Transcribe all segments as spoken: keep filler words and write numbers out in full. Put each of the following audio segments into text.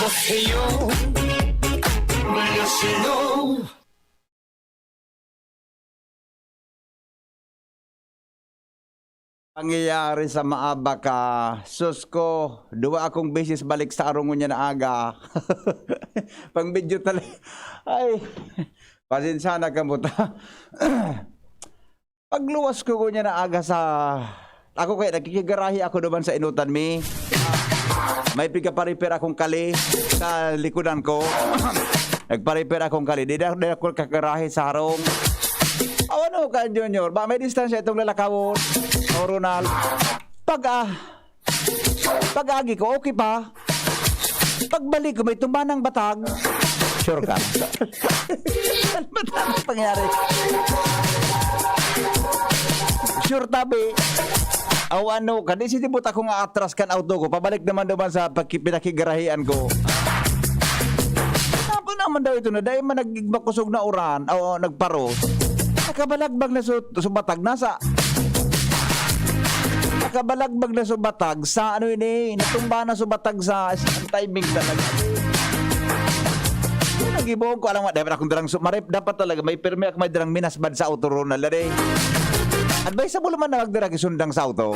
Hello, mga sino? Pangyayari sa maaba ka. Sus ko, duwa akong beses balik sa arong ngunyan na aga. Pang-video talaga. Ay, pasensya na kamo ta. Pagluwas ko ngunyan na aga sa, ako kaya nakikigarahe ako duman sa inutan mi. May piga-pa-repair akong kali sa likodan ko. Nagpa-repair akong kali. Di na, di ako kagarahe sa harong. Aw, ano ka, Junior? Ba, may distansya itong lalakawon? O, Ronald? Pag, ah, pag-agi ko, okay pa. Pagbalik ko, may tumbanang batag. Sure ka? Ano pangyari? Sure tabi. Aw, ano ka? Di, sitibot akong aatras kan auto ko. Pabalik naman duman sa paki-, pinakigarahian ko. Tapos naman daw ito na, dahil man nagmakusog na uran, o nagparo. Nakabalagbag na su-, subatag, nasa, nakabalagbag na subatag sa, ano ini, natumba na subatag sa, ang timing talaga. Nagibohon ko, alam nga, dapat akong darang su-, marip, dapat talaga, may pirmi ako, may darang minasbad sa auto, Ronald, dali. Advisable man na magdara ki sundang sa auto.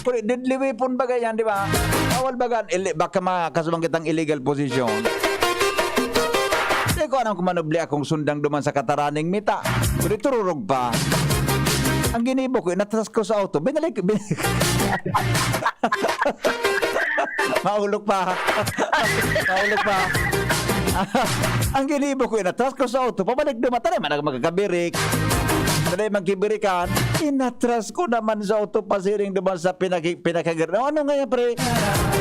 Kung deadly weapon ba ganyan, di ba? Bawal ba gan-, ili-, baka makasuhan kitang illegal possession. Di ko alam kung manubli akong sundang duman sa kataraning mita. Kundi tururog pa. Ang ginibo ko, inatras ko sa auto. Binalik, bin-, maulog pa. Maulog pa. Ang ginibo ko, inatras ko sa auto. Pabalik duman. Tara, man ang magkakabirik. Tara, magkibirikan. Inatras ko naman sa auto, pasiring duman sa pinaki-, pinakagar-, ano nga yan, pre?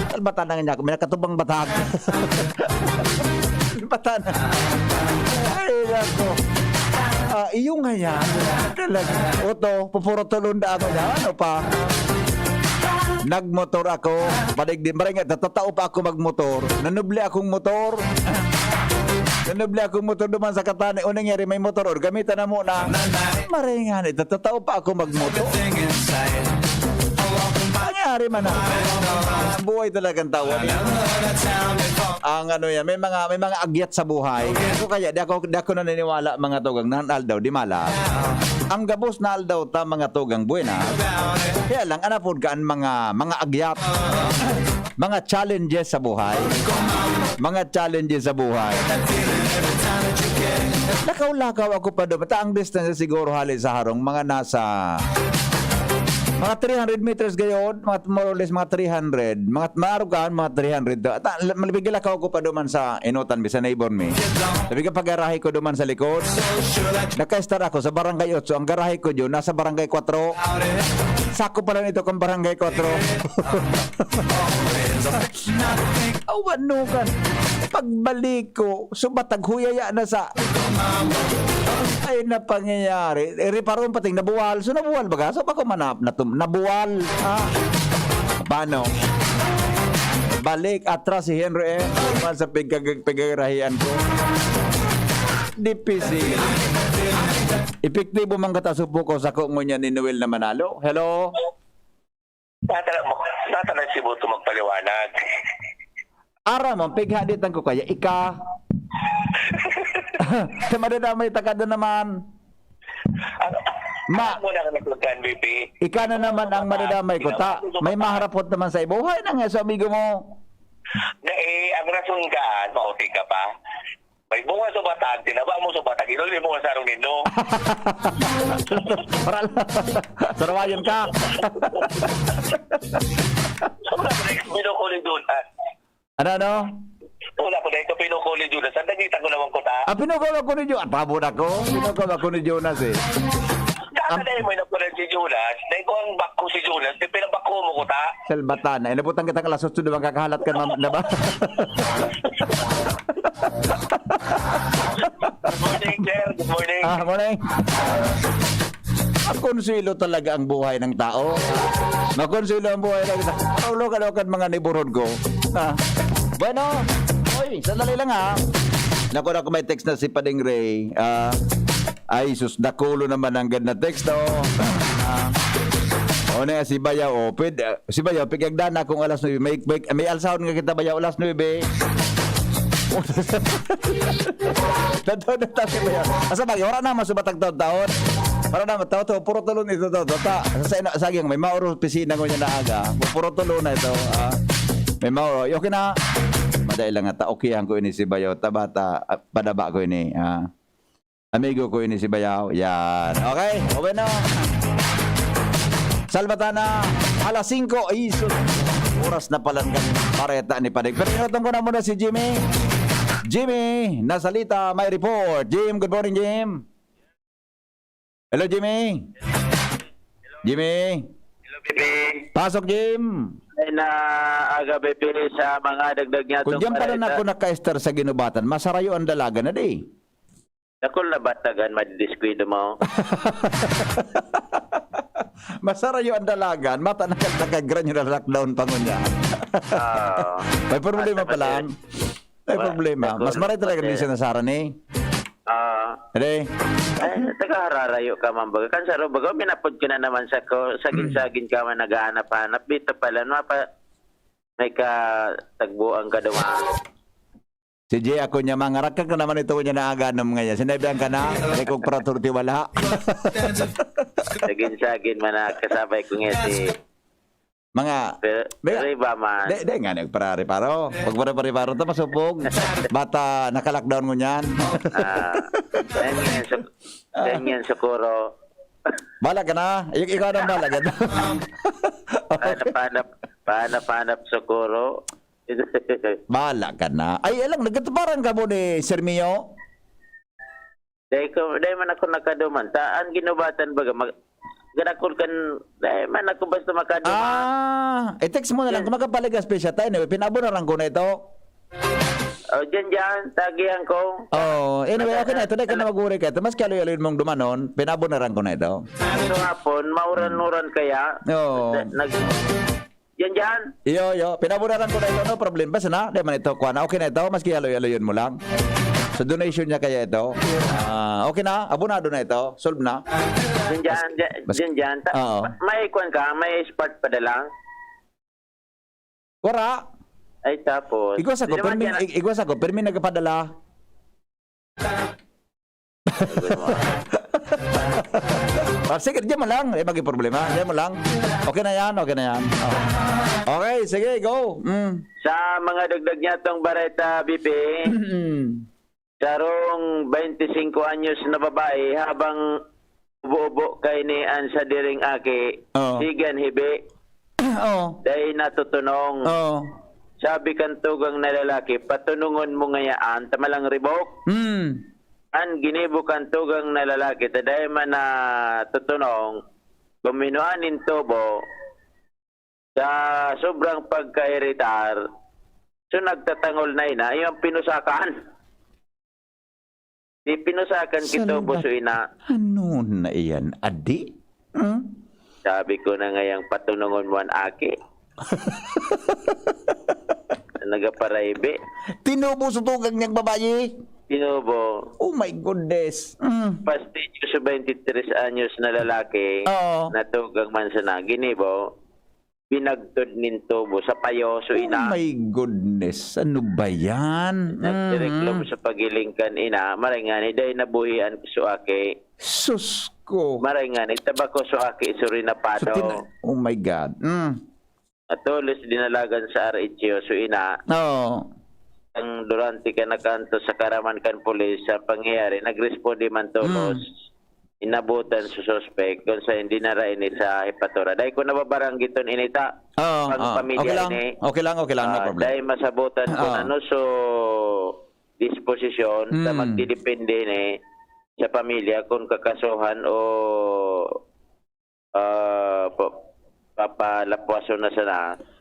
Salbatan na nga niya ako. May nakatubang batag. Bata na. Ay, nako. Ah, iyo nga yan. Talaga. Oto, pupuro tulon da ako na. Ano pa? Nagmotor ako. Padigdi, maray nga, natatao pa ako magmotor. Nanubli akong motor. Nanubli akong motor duman sa Catani. O nangyari, may motor. O, gamitan na muna. Maray nga, natatao pa ako magmotor. Nangyari man na. Buhay talagang tao. Ang ano yan, may mga, may mga agyat sa buhay. Ako kaya, di ako, di ako naniniwala, mga tugang, na an aldaw, di mala. Ang gabos na aldaw ta, mga tugang, buena. Kaya lang, anapod ka an mga, mga agyat. Mga challenges sa buhay. Mga challenges sa buhay. Lakaw-lakaw ako pa doon. Mata ang distance siguro hali sa harong, mga nasa mga three hundred meters gayon, mga, more or less, mga three hundred. Mga, maarugahan, mga three hundred. At, ah, malibig lakaw ko pa duman sa inutan mi, sa neighbor mi. Sabi ko, pag-garahe ko duman sa likod. Naka-start ako sa Barangay Otso. Ang garahe ko dyan, nasa Barangay Kwatro. Sako pa lang ito kung Barangay Kwatro. Awan no kan. Pagbalik ko, subatag huyaya na sa, ay, na pangyayari. Eh, reparon pating nabuwal. So, nabuwal baga? So, bako manap, natum-, nabuwal. Ah. Paano? Balik, atras si Henry, eh. Naman sa pigkag-, pigkagarahian ko. Dipisi. Epektibo man kata supo ko sa ko ngunyan ni Noel na Manalo. Hello? Natala mo, natala si Boto magpaliwanag. Ara mo, pighaditan ko kaya, ika. Sa madadamay, takada naman. Ano, Ma- ano mo na ang naglugan, B P? Ika na naman ang madadamay ko, ta. May maharapot naman sa ibuhay na nga sa amigo mo. Na, eh, ang rason ka, maote ka pa. May bunga sa batag, tinaba mo sa batag, ilo, di mo nga sarong nindo. Para lang. Sarawayan ka. Wala pa na yung pinukuli doon, ha? Ano, ano? Wala pa na yung pinukuli doon, ha? Saan nakita ko naman ko, ta? Ah, pinukuli ko ninyo. At tabo na ko. Pinukuli ko ni Jonas, eh. Ang Kaya mo yung napunan si Jonas, na ikaw ang bako si Jonas, di pinabako mo ko, ta? Salbatan. Ay, nabutan kitang alas otso, di ba, kakahalat ka naman, di ba? Good morning, sir. Good morning. Ah, morning. Makonsuelo talaga ang buhay ng tao. Makonsuelo ang buhay ng tao. Paulo ka daw kan mga neighborhood ko. Ah. Bueno, oy, sandali lang ha. Naku, naku, may text na si Pading Ray. Ah, ay, sus, dakulo naman ang ganda text, oh. Ah. O na, si Bayaw, oh, pwede, ah, si Bayaw, pigagdan na akong alas nuebe. May, may, may alsahon nga kita, Bayaw, alas nuebe. Totoo na tayo ba yan? Asa bagay, wala na masubatag taon-taon. Wala na, taon-taon, puro tulon ito, taon-taon. Ta, sa, sa, sa, may mauro opisina ko niya na aga. Puro tulon na ito. Ah. May mauro. Okay na. Madali lang ata. Okeyhan ko ini si Bayo. Tabata, ah, padaba ko ini. Ah. Amigo ko ini si Bayaw. Yan. Okay? O bueno. Salvatana, alas singko. Ay, sus. Oras na pala ng bareta ni Padig. Pero inutong ko na muna si Jimmy. Jimmy, nasalita, may report. Jim, good morning, Jim. Hello, Jimmy. Jimmy. Hello, Bibi. Pasok, Jim. Ay na aga, Bibi, sa mga dagdag niya. Kung diyan pala na ako naka-ester sa ginubatan, masarayo ang dalaga na di. Dakul na batagan, madidiskuido mo. Masarayo ang dalagan, mata na nakagranular lockdown pa ngunyan. Ah, May problema mata pala. madiri. May Ma- problema. dakul Mas maray talaga madiri. din sinasara ni. Ah, Hindi. ay, naghahararayo ka man baga. Kan saro baga, minapod ka na naman sa ko, sagin-sagin ka man naghahanap-hanap. Dito pala, mapa, may katagbuan ka dumaan. Si Jay ako niya, mangarakak ka naman ito niya na aganom ngayon. Sinabihan ka na, may kong paraturti wala. Sagin-sagin man na kasabay ko nga si... Mga, Pero, Bea. Pero iba man. Di, di nga nagparari-paro. Pag parari-paro, ta masupog. Bata, naka-lockdown ngunyan. Ah, yan yan, sa, yan yan, siguro. Bala ka na. Ik- ikaw nang bala ka na. Pahanap-hanap, pahanap-hanap, siguro. Bala ka na. Ay, alang, nagkatuparan ka mo ni Sir Mio? Dahil ko, dahil man ako nakaduman. Ta, ang ginubatan baga, mag, ganakol kan, dahil man ako basta makaduman. Ah, i-text mo na lang kung makapaligas pa siya tayo. Anyway, pinabonaran ko na ito. Oh, dyan, dyan, tagihan ko. Oh, anyway, okay na ito. Dahil ka na mag-worry ka ito. Mas kaloy-aloy mong dumanon, pinabonaran ko na ito. Ito hapon, mauran-uran kaya. Oo. Nag, dyan, dyan. Iyo, iyo. Pinabonaran ko na ito. No problem. Basta na. Di man ito. Kuha na. Okay na ito. Maski haloy-haloyon mo lang. Sa donation niya kaya ito. Ah, okay na. Abonado na ito. Solve na. Dyan, dyan, dyan, Mas- dyan, dyan. Ta, Oo. May kwan ka, may spark padala. Wara. Ay, tapos. Igwa sa ko, Di naman permi, dyan- ig- igwa sa ko, permi nagpapadala. Ah, sige, diyan mo lang. Eh, maging problema. Diyan mo lang. Okay na yan, okay na yan. Oh. Okay, sige, go. Mm. Sa mga dagdag niya tong bareta, B P, Mm. sarong twenty-five anyos na babae habang ubo-ubo kay ni an sa diring aki, Oo. sigan hibi, Oo. dai natutunong. Oo. Sabi kan tugang na lalaki, "Patunungon mo ngayaan, tamalang ribok." Mm. An ginibo kan tugang na lalaki, ta dai man natutunong, guminuan nin tubo, sa sobrang pagkairitar, so nagtatangol na ina, yung pinusakan. Di pinusakan kitubo Salba- so ina. Ano na iyan, adi? Hmm? Sabi ko na ngayang patunungon mo an aki. Nagaparaybe. Tinubo sa tugang niyang babayi. Tinubo. Oh my goodness. Mm. Pastidyo sa twenty-three anyos na lalaki, Oo. natugang man sana, ginibo, binagtod nin tubo sa payo so Oh ina. My goodness. Ano ba yan? Nagdireklamo Mm. sa pagiling kan ina, maray nga ni, dahil nabuhian so aki. Sus ko. Maray nga ni, tabako so aki, suri na So, pado. tina- oh my God. Mm. Atolos dinalagan sa R H O so ina. Oo. Ang durante ka nakanto sa karaman kan pulis sa pangyayari, nagresponde man tolos. Mm. Inabutan sa suspek kung sa hindi na raini sa hepatura. Dahil ko nababaranggiton inita, Oo, pang oo. pamilya Okay lang. ini. Okay lang, okay lang. No Ah, problem. Dahil masabutan kung Oo. ano so disposisyon, sa Mm. magdidepende ini sa pamilya kung kakasuhan o ah, pa, papalapwason na sana,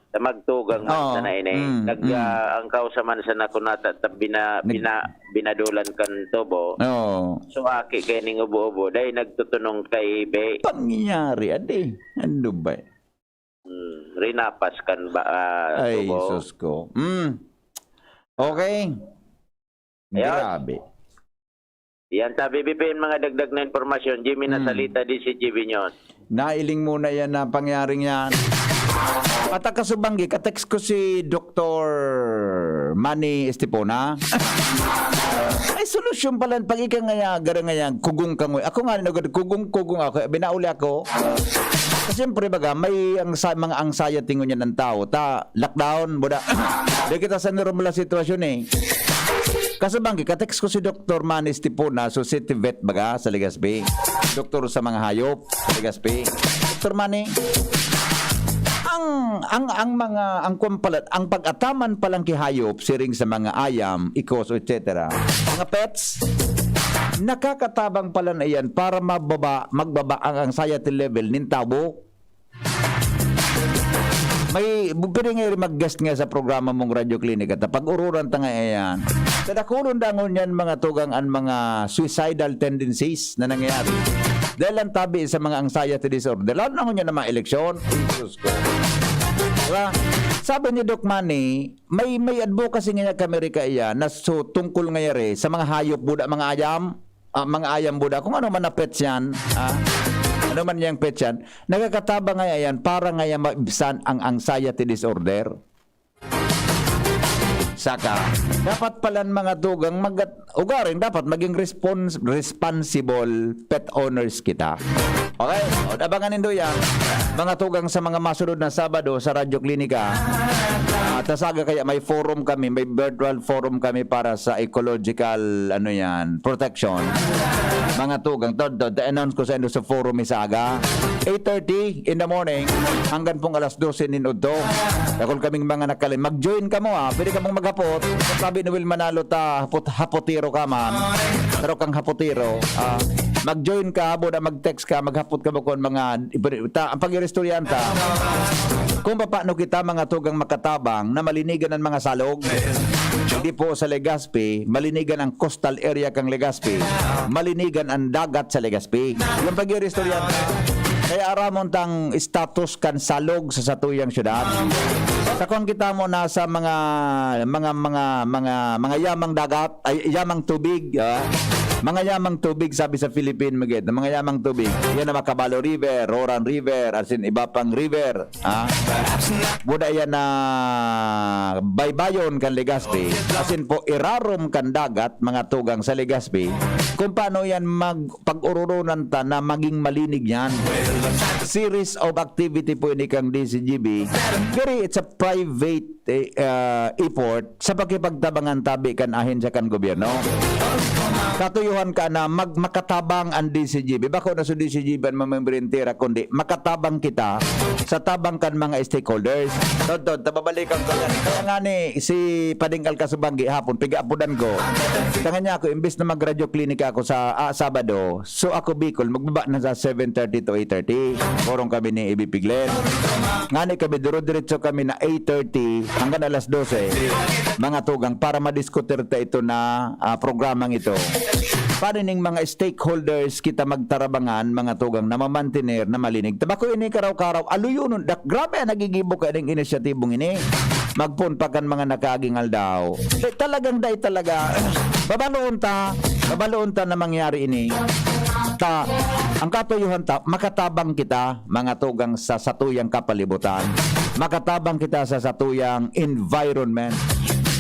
sa magtugang man Oo. sana ini. Mm, Nag, mm. ah, ang kausa man sana kung nata, ta, bina, Nag- bina, binadulan kan tubo. Oo. So, aki kay ning ubo-ubo, dahil nagtutunong kay be. Pangyayari, adi. Ano ba? Hmm, rinapas kan ba, ah, Ay, tubo. Sus ko. Mm. Okay. Ayan. Grabe. Yan, sabi, B P N, mga dagdag na impormasyon. Jimmy Hmm. Nasalita, D C G B News. Nailing muna yan na pangyaring yan. At ang kasubanggi, ka-text ko si Doktor Manny Estipona. Ay, solusyon pala, pag ika ngaya, gara ngaya, kugong ka ngoy. Ako nga, nagad-, kugong-kugong ako, binauli ako. Kasi siyempre, baga, may ang sa, mga anxiety ngunyan ng tao. Ta, lockdown, buda. Di kita sa normal na sitwasyon eh. Kasubanggi, ka-text ko si Doktor Manny Estipona, so city vet, baga, sa Legazpi. Doktor sa mga hayop, sa Legazpi. Doktor Manny, ang, ang, ang mga, ang kwan pala, ang pag-ataman palang ki hayop, siring sa mga ayam, ikos, et cetera. Mga pets, nakakatabang pala na iyan para mababa, magbaba ang anxiety level nin tawo. May, bu-, pwede nga rin mag-guest nga sa programa mong Radyo Klinika ta pag-ururan ta nga iyan. Sa dakulon dangon yan, mga tugang, ang mga suicidal tendencies na nangyayari. Dahil lang tabi sa mga anxiety disorder, lalo na ngunyan na mga eleksyon. Ay, Diyos ko. Diba? Sabi ni Doc Manny, may, may advocacy nga ka Amerika iyan na so, tungkol nga yari sa mga hayop, buda, mga ayam, ah, mga ayam, buda, kung ano man na pets yan, ah, ano man yang pets yan, nakakatabang nga yan para nga yan maibsan ang anxiety disorder. Saka, dapat palan mga tugang mag-, ugaring dapat maging respons-, responsible pet owners kita. Okay? O, abangan nindo yan. Mga tugang sa mga masunod na Sabado sa Radyo Klinika. At sa saga kaya may forum kami, may virtual forum kami para sa ecological, ano yan, protection. Mga tugang, to, to, to, announce ko sa inyo sa forum isaga. Eight thirty in the morning, hanggang pong alas dose nin udto. Dakul kaming mga nakalim. Mag-join kamo, ha. Pwede kamong maghapot. Sabi ni Will Manalo ta, hapot, hapotero ka man. Pero kang hapotero, ah, mag-join ka, buda mag-text ka, maghapot ka bukon mga, ta, ang pag-iristoryahan ta. Kung paano kita mga tugang makatabang na malinigan ang mga salog. Hindi po sa Legazpi, malinigan ang coastal area kang Legazpi. Malinigan ang dagat sa Legazpi. Yung pag-iristoryahan ta. Kaya aramon tang status kan salog sa satuyang syudad. Sa kung kita mo na sa mga, mga, mga, mga, mga yamang dagat, ay, yamang tubig, ah. Mga yamang tubig, sabi sa Philippine Magazine, mga yamang tubig. Yan ang Macabalo River, Roran River, as in, iba pang river, ah. Buda yan na baybayon kan Legazpi. As in po, irarom kan dagat, mga tugang sa Legazpi. Kung paano yan mag-, pag-ururunan ta na maging malinig yan. Series of activity po ini kang D C G B. Very, it's a private, eh, uh, effort sa pakipagtabangan tabi kan ahensya kan gobyerno. Katuyuhan ka na mag-, makatabang ang D C G B. Bako na sa D C G B ang mamimbrentera, kundi makatabang kita sa tabang kan mga stakeholders. Todtod, tababalikan ko yan. Kaya nga ni si Pading Alcasubanggi hapon, piga-apudan ko. Kaya niya ako, imbis na mag-radyo klinika ako sa, ah, Sabado, so ako Bicol, magbaba na sa seven thirty to eight thirty. Orong kami ni Ibipiglen. Ngani kami, duro-diretso kami na eight thirty hanggang alas dose, mga tugang, para madiskutir ta ito na, ah, programang ito. Paano ning mga stakeholders kita magtarabangan, mga tugang, na mamantener na malinig? Tabako ini karaw-karaw, aluyonon, dak-, grabe ang nagigibo ka ning inisyatibong ini. Magpon pa kan mga nakaaging aldaw. Eh, talagang dai talaga. Babaloon ta, babaloon ta na mangyari ini. Ta, ang katuyuhan ta, makatabang kita, mga tugang, sa satuyang kapalibutan. Makatabang kita sa satuyang environment.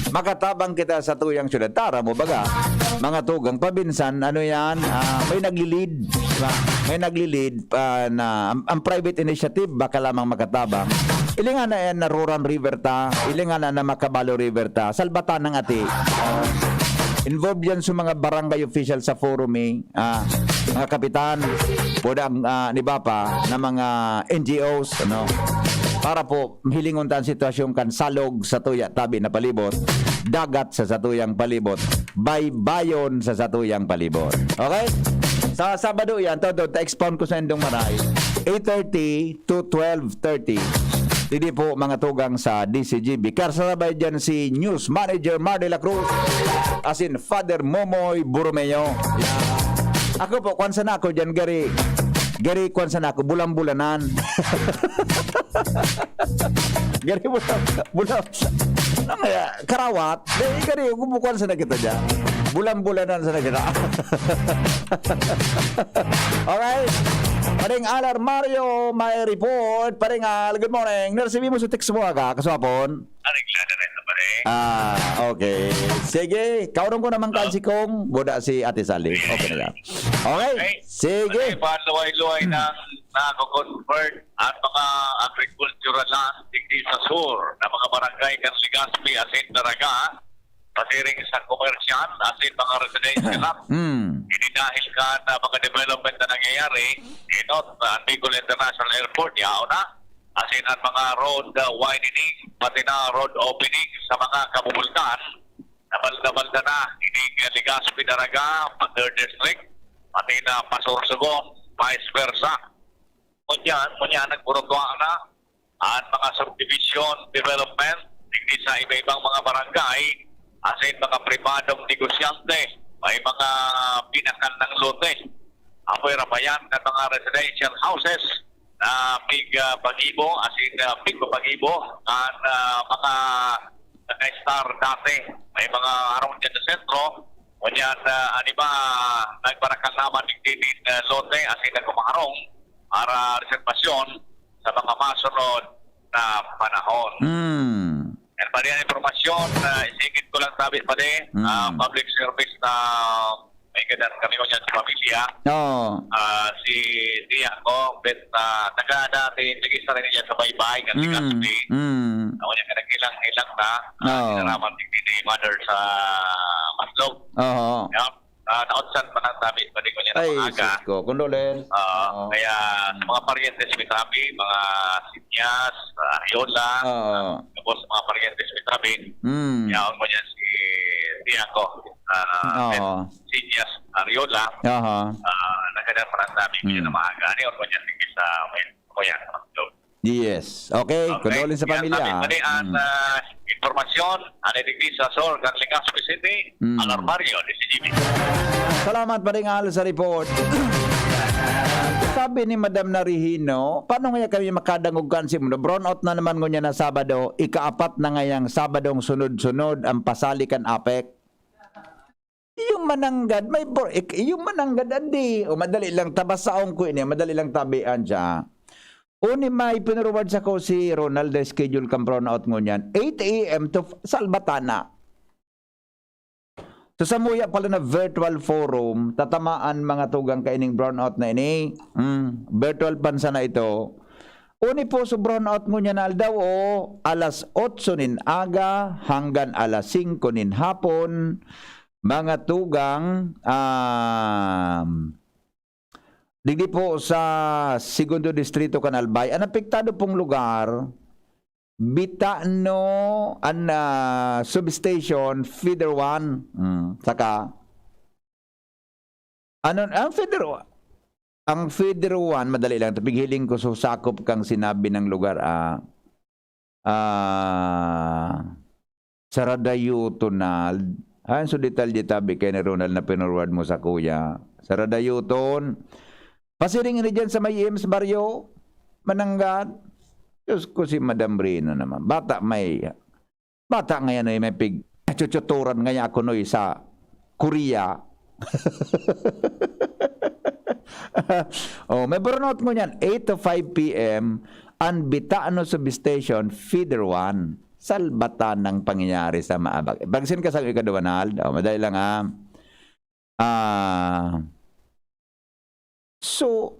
Makatabang kita sa tuyang syudad. Tara mo baga, mga tugang, pabinsan, ano yan? Ah, may nagli-lead, di ba? May nagli-lead, ah, na ang, ang private initiative, baka lamang makatabang. Ilingan na yan na Roran River ta, ilingan na na Macabalo River ta, salbatan ng ati. Involved yan sa mga barangay official sa forum eh. Ah, mga kapitan, po ang, ah, ni Bapa na mga N G Os, ano, para po hilingon ta ang sitwasyon kan salog sa tuya tabi na palibot, dagat sa satuyang palibot, baybayon sa satuyang palibot. Okay? Sa Sabado yan, todo, ta-expound ko sa indong maray. Eight thirty to twelve thirty. Hindi po mga tugang sa D C G B. Kasabay dyan si News Manager Mar de la Cruz. As in, Father Momoy Borromeo. Yeah. Ako po, kwan sana ako dyan, gari, gari, kwan sana ako, bulang-bulanan. Gari, bulang, bulang, ano kaya, karawat? Di, gari, kumukuan sana kita dyan. Bulang-bulanan sana kita. Alright? Paring Al Armario, may report. Paring Al, good morning. Naresibi mo sa text mo, aga, kaswapon? Aring lada na ito, pare. Ah, okay. Sige, kaurong ko naman kan Oh. si Kong, buda si Ate Sally. Okay na yan. Okay, Okay. sige. Okay, paluway-luway Hmm. na nako-convert ang mga agricultural lands digdi sa sur na mga barangay kan Legazpi, asin Daraga, pasiring sa komersyal, asin mga residential lot. Hmm. Ini dahil kan mga development na nangyayari, inot, ah, Bicol International Airport, yaon na. Asin ang mga road, ah, widening, pati na road opening sa mga kabubulkan, nabalda-balda na, ini, ah, Legazpi, Daraga, pa third district, pati na pa Sorsogon, vice versa. Ngunyan, ngunyan, nagburutwa na ang mga subdivision development digdi sa iba-ibang mga barangay, asin mga pribadong negosyante, may mga pinakal ng lote. Apoy rabayan kan mga residential houses na pig, ah, pagibo, asin, ah, pig papagibo, ang, ah, mga naka-star dati. May mga harong dyan sa sentro, ngunyan, ah, an iba, nagbarakal naman digdi nin, ah, lote, asin nagmamaharong para reservasyon sa mga masunod na panahon. Hmm. Yan, padi ang impormasyon, ah, isingit ko lang sabi, padi, Hmm. ah, public service na may gadan kami ko dyan sa pamilya. Oo. Ah, si Tia ko, bet, ah, taga dati, nag-isa rin niya sa Baybay, kasi Hmm. Gaspi. Hmm. Ako niya, naghilang-hilang na, ah, Oo. sinaraman digdi ni mother sa Maslog. Oo. Yan. Ah, nautsan pa ng tabi, pwede ko niya na Ay, maaga. sus ko. Condolence. Ah, Oo. kaya sa mga paryentes, may tabi, mga Sinyas, ah, Ariola, Oo. ah, tapos mga paryentes, may tabi. Mm. Yaon mo niya si Tiago, ah, Oo. Sinyas, Ariola. Aha. Ah, nagkadaan pa ng tabi, Mm. na maaga. Ano yun mo niya, sige sa, may, o yan, sa Maslog. Yes. Okay, Okay. condolence sa Yan, pamilya, sabi ah. pa rin ang, Mm. ah, impormasyon, ang iligdi sa Sur, kan Legazpi City, Mm. Alarmario, D C G B. Salamat, Paring Al, sa report. Sabi ni Madam Narihino, "Paano ngaya kami makadangog kan si Mundo? Brown out na naman ngunyan na Sabado, ikaapat na ngayang Sabadong sunod-sunod ang pasali kan apek." Yung mananggad, may por-, ik-, yung mananggad, andi. O, madali lang, tabasaon ko ini, madali lang tabian siya. Uni may pinurward sako si Ronald na schedule kan brownout ngunyan, eight a m to f-, Salvatana. So, samuya pala na virtual forum, tatamaan mga tugang kaining brownout na ini. Hmm, virtual pa sana ito. Uni po, so brownout ngunyan na aldaw, o, alas otso nin aga hanggang alas singko nin hapon. Mga tugang, um, digdi po sa Segundo Distrito, kan Albay. Ang apektado pong lugar, Bitano, an, ah, substation, feeder one. Mm, saka, ano, ang feeder, ang feeder one, madali lang. Tapighiling ko sa sakop kang sinabi ng lugar, ah, ah, Saradayoton, Nald. Ayan, so detalye tabi kay ni Ronald na pinurward mo sa kuya. Saradayoton. Pasiring ini dyan sa may Ims Baryo, Mananggad. Diyos ko, si Madam Rino naman. Bata may, bata ngayon ay may pig-, chuchuturan ngayon ako, noy, sa Korea. Oh, may burnout mo niyan, eight to five p m, and Bitano Substation, Feeder one. Salbatan ng pangyayari sa maabak. Bagsin ka sa ikaduwa, Nald. Oh, madali lang, ah. Ah, so,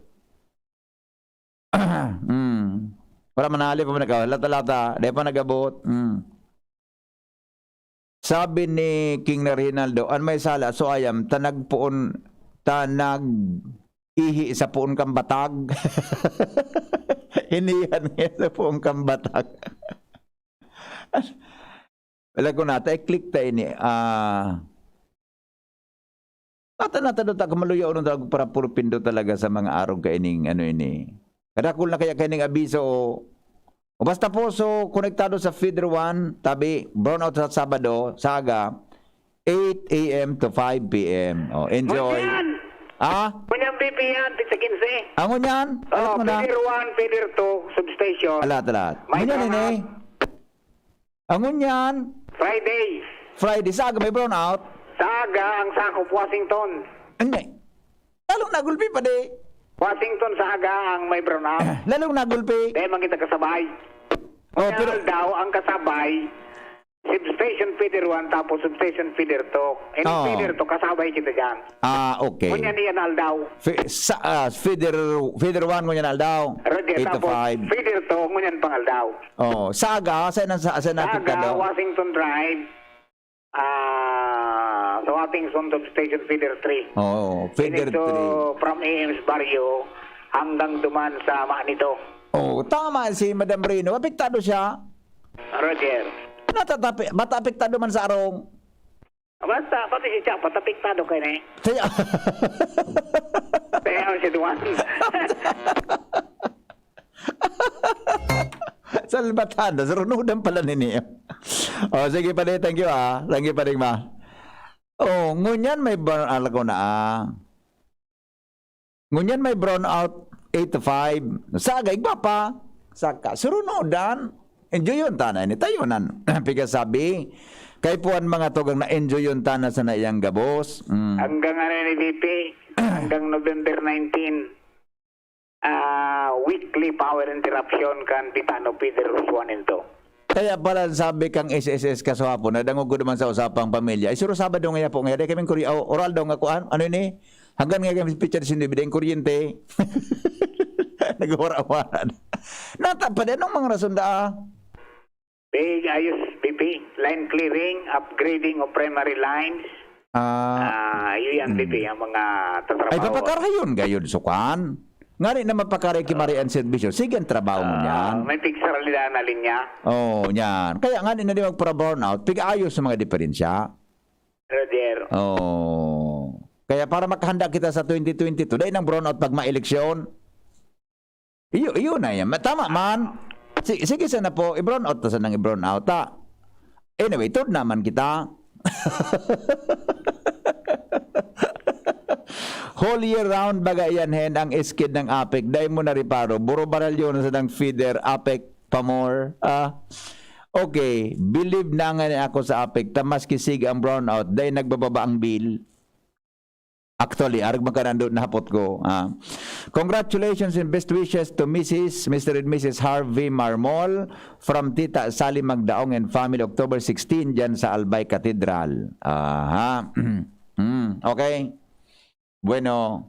hmm. Wala man nali pa man nagka-, lata-lata, di pa nag-abot. Hmm. Sabi ni King na Rinaldo, "An may sala, so ayam, tanag poon, tanag ihi sa poon kan batag." Hinihan niya sa poon kan batag. Wala ko na, ta i-click ta ini. Ah, ata na tado ta, kamaluya, unong tawag para puro pindo talaga sa mga arog kaining ano ini. Kadakul na kaya kaining abiso o, o basta po, so, konektado sa feeder one, tabi, brownout sa Sabado, sa aga, eight a m to five p m. Oh, enjoy. Ngunyan! Ah? Ngunyan, B P yan, pizza quince. Ah, ngunyan? Alam Oh, mo na? Feeder one, feeder two, substation. Alat, alat. May Ngunyan, brownout. Ini? Ah, ngunyan? Friday. Friday, sa aga may brownout? Sa aga, ang sakop, Washington. Hindi. Lalong nagulpi pa, di. Washington sa aga ang may brownout. Lalong nagulpi. Dahil man kita kasabay. Oh, Kaya pero daw ang kasabay, substation feeder one tapos substation feeder two. And Oh. feeder two, kasabay kita dyan. Ah, okay. Ngunyan iyan aldaw. Fe- sa, ah, feeder, feeder one ngunyan aldaw. Roger, eight to tapos five. Feeder two, ngunyan pang aldaw. Oh, sa aga, sa nang sa, sa Sa aga, apektado. Washington Drive, ah, sa Washington Substation Feeder three. Oh, feeder Dito, three. From A M's Barrio hanggang duman sa Manito. Oh, tama si Madam Rino. Apektado siya. Roger. Natatapi, ba't apektado man sa arong? Basta, pati si Chapa, apektado kayo na eh. Kaya, Kaya ang si Duan. Salbatan, nasurunudan pala ni Neo. Oh, sige pare, thank you ah. Thank you pare ma. Oh, ngunyan may brownout ko na ah. Ngunyan may brownout eight to five. Sa aga, igwa pa. Saka, surunudan. Enjoy yun, tanay ni tayo nan. Piga sabi, kay puan mga tugang na enjoy yun tana sa naiyang gabos. Mm. Hanggang ano ni V P, hanggang November nineteen, ah, weekly power interruption kan Bitano Feeder one and two. Kaya pala sabi kang S S S kasuhapon, nadangog ko naman sa usapang pamilya. Ay, suro Sabado nga po nga, dahil kaming kurya, oh, oral daw nga kuan, ano ini? Hanggang nga kami picture sin bibida yung kuryente. Nagwara-wara. Nata pa din, anong mga rason da? Big ayos, V P. Line clearing, upgrading of primary lines. Ah, Ah, yun yan, V P, ang mga tatrabaho. ay, papakarayon gayod, sukan. Ngani na mapakaray kimari ang serbisyo. Sige, ang trabaho mo Ah, niyan. May pigsaralidad na linya. Oh, yan. Kaya ngani na di magpara-brownout, pig-ayos sa mga diferensya. Roger. Oh. Kaya para makahanda kita sa twenty twenty-two, dahil ng brownout pag ma-eleksyon. Iyo, iyo na yan. Ma- Tama man. Si- sige sana po, i-brownout ta sanang i-brownout ta. Anyway, tuod naman kita. Whole year round baga yan, Hen, ang skid ng APEC. Dai mo na reparo. Buro baralyo na sa ng feeder, APEC, Pamor. Ah, okay, believe na nga ni ako sa APEC. Ta maski sige ang brownout, dai nagbababa ang bill. Actually, arag magkanando na hapot ko. Ah. Congratulations and best wishes to Missus, Mister and Missus Harvey Marmol from Tita Sally Magdaong and family, October sixteen, dyan sa Albay Cathedral. Aha. Mm, okay. Bueno.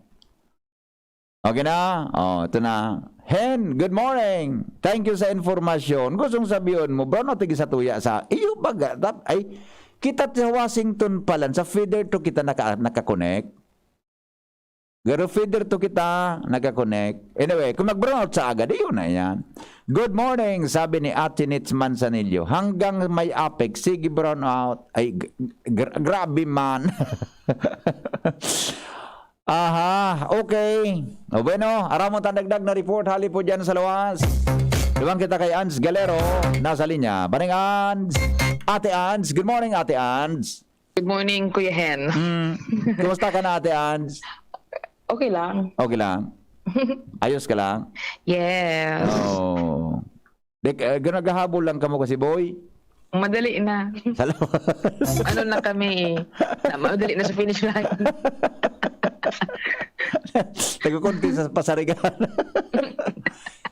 Okay na? Oh, ito na. Hen, good morning. Thank you sa informasyon. Gustong sabihin mo, bro, no, tigi sa tuya sa iyo baga, tap, ay, kita sa Washington pa lang, sa feeder to kita naka, nakakonect. Pero feeder to kita nakakonect. Anyway, kung mag-brownout sa aga, di yun na yan. Good morning, sabi ni Ate Nitz Manzanillo. Hanggang may APEC, sige brownout. Ay, g- gra- grabe man. Aha, okay. O bueno, aram mo tandagdag na report hali po dyan sa luwas. Duman kita kay Ans Galero, nasa linya. Baning Ans! Ate Ans, good morning Ate Ans. Good morning, Kuya Hen. Mm, kumusta ka na Ate Ans? Okay lang. Okay lang? Ayos ka lang? Yes. Oh. Dek, uh, naghahabol lang kamo kasi boy. Madali na. Salamat. Ano na kami eh. Na- Madali na sa finish line. Nagkukunti sa pasarigan.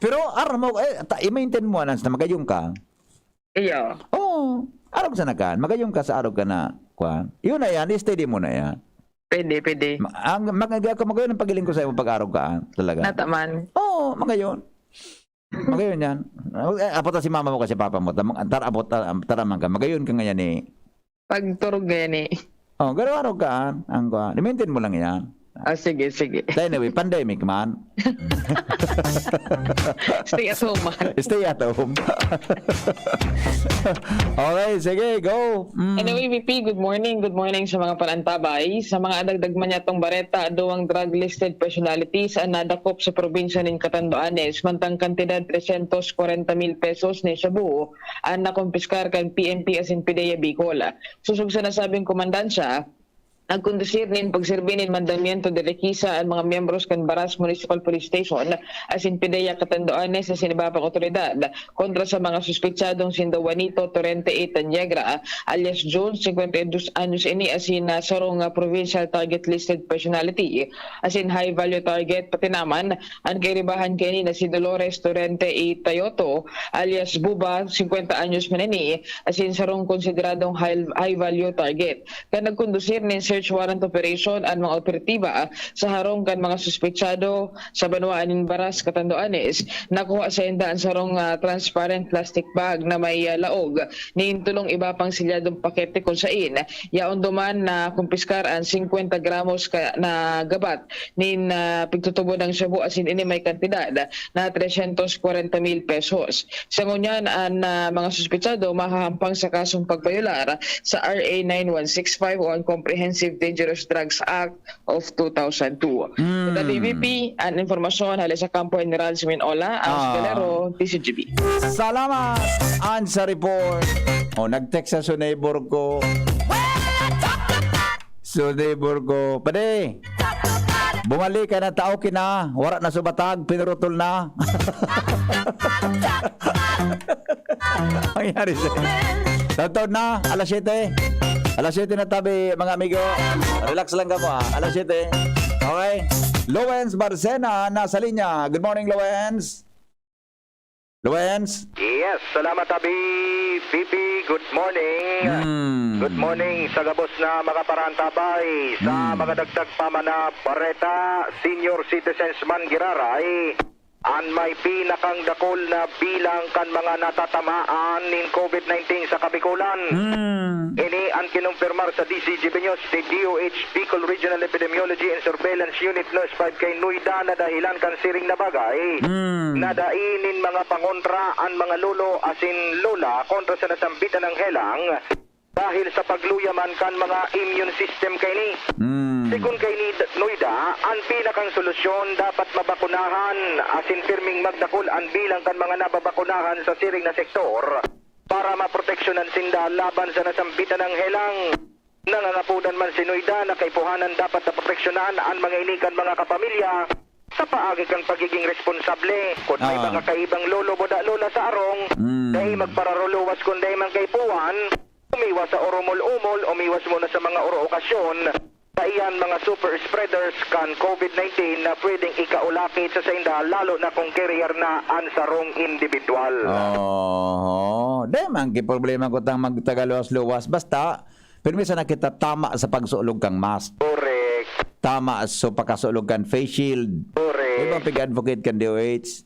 Pero aram mo, eh, ta- i-maintain mo, Anans, na magayong ka. Iyo. Oo. Arog sa nakan. Magayong ka sa arog ka na. Kwan. Yun na yan. Steady mo na yan. Pwede, pwede. Ma- Ang mag ako magayon ang pagiling ko sa imo pag-arog ka, ah, talaga. Nataman. Oo, magayon. Magayon yan. Eh, apot si mama mo kasi papa mo. Tamang, tara, apot, tara, tara man ka. Magayon ka ngayon eh. Pagturog ngayon eh. Oh, garo-arog ka, ah. Ang kuwan. I-maintain mo lang yan. Ah, sige, sige. Anyway, pandemic man. Stay at home, man. Stay at home. Okay, sige, go. Mm. Anyway, V P, good morning. Good morning sa mga panantabay. Sa mga adagdag man yatong bareta, duwang drug-listed personalities ang nadakop sa probinsya nin Catanduanes, mantang kantidad trescientos cuarenta mil pesos ni shabu ang nakumpiskar kan P N P asin PDEA Bicol. Susog sa nasabing komandansya, Nagkondusir nin pagserbi nin mandamiento de requisa an mga miyembros kan Baras Municipal Police Station asin PDEA Catanduanes asin iba pang awtoridad kontra sa mga suspetsadong sinda Juanito Torrente A. Tanyegra, alias Jun, singkwenta y dos anyos ini, asin, ah, sarong, ah, provincial target listed personality asin high value target, pati naman an kairibahan kaini na si Dolores Torrente A. Tayoto, alias Buba, singkwenta anyos man ini, asin sarong konsideradong high, high value target. Kan nagkondusir nin search warrant operation an mga operatiba sa harong kan mga suspetsado sa banwaan nin Baras, Catanduanes, nakuha sainda an sarong, ah, transparent plastic bag na may, ah, laog nin tolong iba pang selyadong pakete, kun sain yaon duman nakumpiskar an singkwenta gramos ka, na gabat nin, ah, pigtutubod ng shabu, asin ini may kantidad na tresyentos kwarenta mil pesos. Sa ngunyan, an, ah, mga suspetsado mahahampang sa kasong pagbayolar sa R A nine one six five o an Comprehensive Dangerous Drugs Act of two thousand two. Mm. Sa D B P, an impormasyon hale sa Kampo General Simeon Ola, ang Ah. Galero, D C G B. Salamat, Ann, sa report. Oh, nag-text sa su neighbor ko. Su neighbor ko, "Padi, bumalik ka na, ta okay na. Wara na su batag, pinurutol na." Nangyari sa Taon-taon na, alas siyete. Alas siyete na tabi, mga amigo. Relax lang kamo, ah. Alas siyete. Okay. Lowens Barcena nasa linya. Good morning, Lowens. Lowens? Yes, salamat, Abi. Bibi, good morning. Mm. Good morning sa gabos na mga parantabay, sa Mm. mga dagdag pa man na bareta, senior citizens man giraray. An may pinakang dakul na bilang kan mga natatamaan nin COVID nineteen sa Kabikolan. Mm. Ini an kinumpirmar sa D C G B News ni D O H Bicol Regional Epidemiology and Surveillance Unit Nurse five kay Noida na dahilan kan siring na bagay Mm. na dai nin mga pangontra an mga lolo asin lola kontra sa nasambitan ng helang dahil sa pagluya man kan mga immune system kaini. Mm. Segun kaini, Noida, an pinakang solusyon dapat mabakunahan asin pirming magdakul an bilang kan mga nababakunahan sa siring na sektor para maproteksyonan sinda laban sa nasambitan ng helang. Nangangapodan man si Noida na kaipuhanan dapat na proteksyonan an mga ini kan mga kapamilya sa paagi kan pagiging responsable. Kun may Ah. mga kaibang lolo boda lola sa arong, Mm. dai magpararuluwas kun dai man kaipuhan, umiwas sa oromol-omol, umiwas muna sa mga oro-okasyon. Kaiyan mga super spreaders kan COVID nineteen na pwedeng ikaulakit sa sainda, lalo na kung carrier na an sarong individual. Oho. Di man ki problema kutang magtagaluwas-luwas. Basta, pirmi sana kita tama sa pagsulog kang mask. Correct. Tama sa pagkasulog kan face shield. Correct. Di ba pig-advocate kan D O H?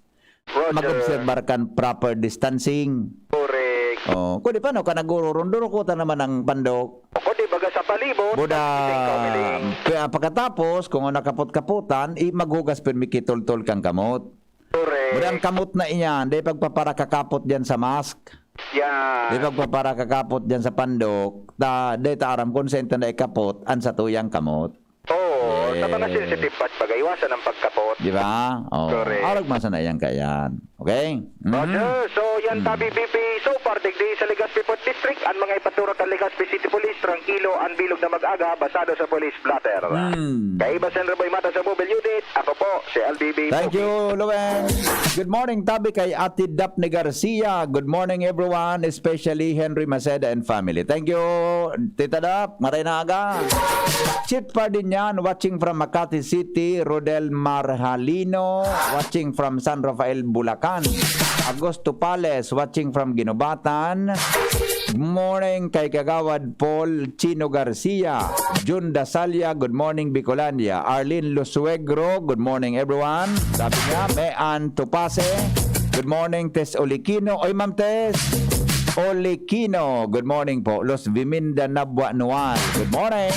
Roger. Mag-obserbar kan proper distancing. Correct. Oh, kung di paano ka nagururunduro ko ta naman ang pandok. Kung di baga sa palibot, Buda, sa sitting comedy. pa-, pagkatapos, kung nakapot-kaputan, i-, maghugas pirmi kitultol kang kamot. Correct. Buda ang kamot na iyan, di pagpaparakakapot diyan sa mask. Yan. Di pagpaparakakapot diyan sa pandok, ta, di ta aram kung saan ta na ikapot ang satuyang kamot. Oo, sa mga Eh. sensitive parts, pag-iwasan ang pagkapot. Di ba? Oh, Correct. arog man sana yan kaiyan. Okay? Mhm. Roger, so yan Mm. tabi, B P. So far, digdi sa Legazpi Fourth District, ang mga ipatura kan Legazpi City Police, trangkilo ang bilog na mag-aga, basado sa police blotter. Mm. Kaiba sa Enriboy Mata sa Mobile Unit, ako po, si L B B Thank Pogi. you, Lowen. Good morning, tabi kay Ate Daphne Garcia. Good morning, everyone, especially Henry Maceda and family. Thank you, Tita Dap. Maray na aga. Chit Pardinian, watching from Makati City. Rodel Marhalino, watching from San Rafael, Bulacan. Agosto Pales, watching from Guinobatan. Good morning kay Kagawad Paul Chino Garcia. Jun Dasalia, good morning, Bicolandia. Arlene Lusuegro, good morning, everyone. Sabi niya, Mean Tupase, good morning, Tess Olikino. Oy, Ma'am Tess Olikino, good morning po. Los Viminda Nabua Nuan, good morning.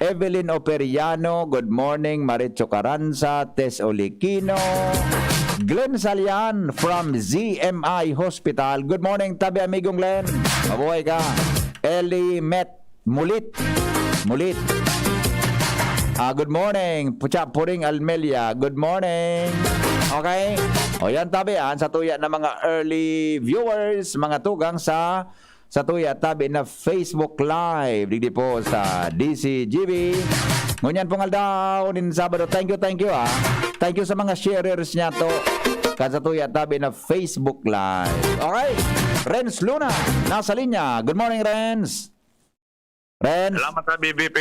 Evelyn Operiano, good morning. Maricho Caranza, Tess Olikino. Glenn Salian from Z M I Hospital. Good morning, tabi amigong Glenn. Mabuhay ka. Ellie Met Mulit. Mulit. Ah, good morning. Pucha Puring Almelia. Good morning. Okay. O yan, tabi, ah, sa tuya ng mga early viewers, mga tugang sa sa tuya tabi na Facebook Live, digdi po sa D C G B. Ngunyan pong aldaw nin Sabado. Thank you, thank you, ah. Thank you sa mga sharers niya to. Kan sa tuya tabi na Facebook Live. Alright. Renz Luna, nasa linya. Good morning, Renz. Renz. Salamat sa B B P.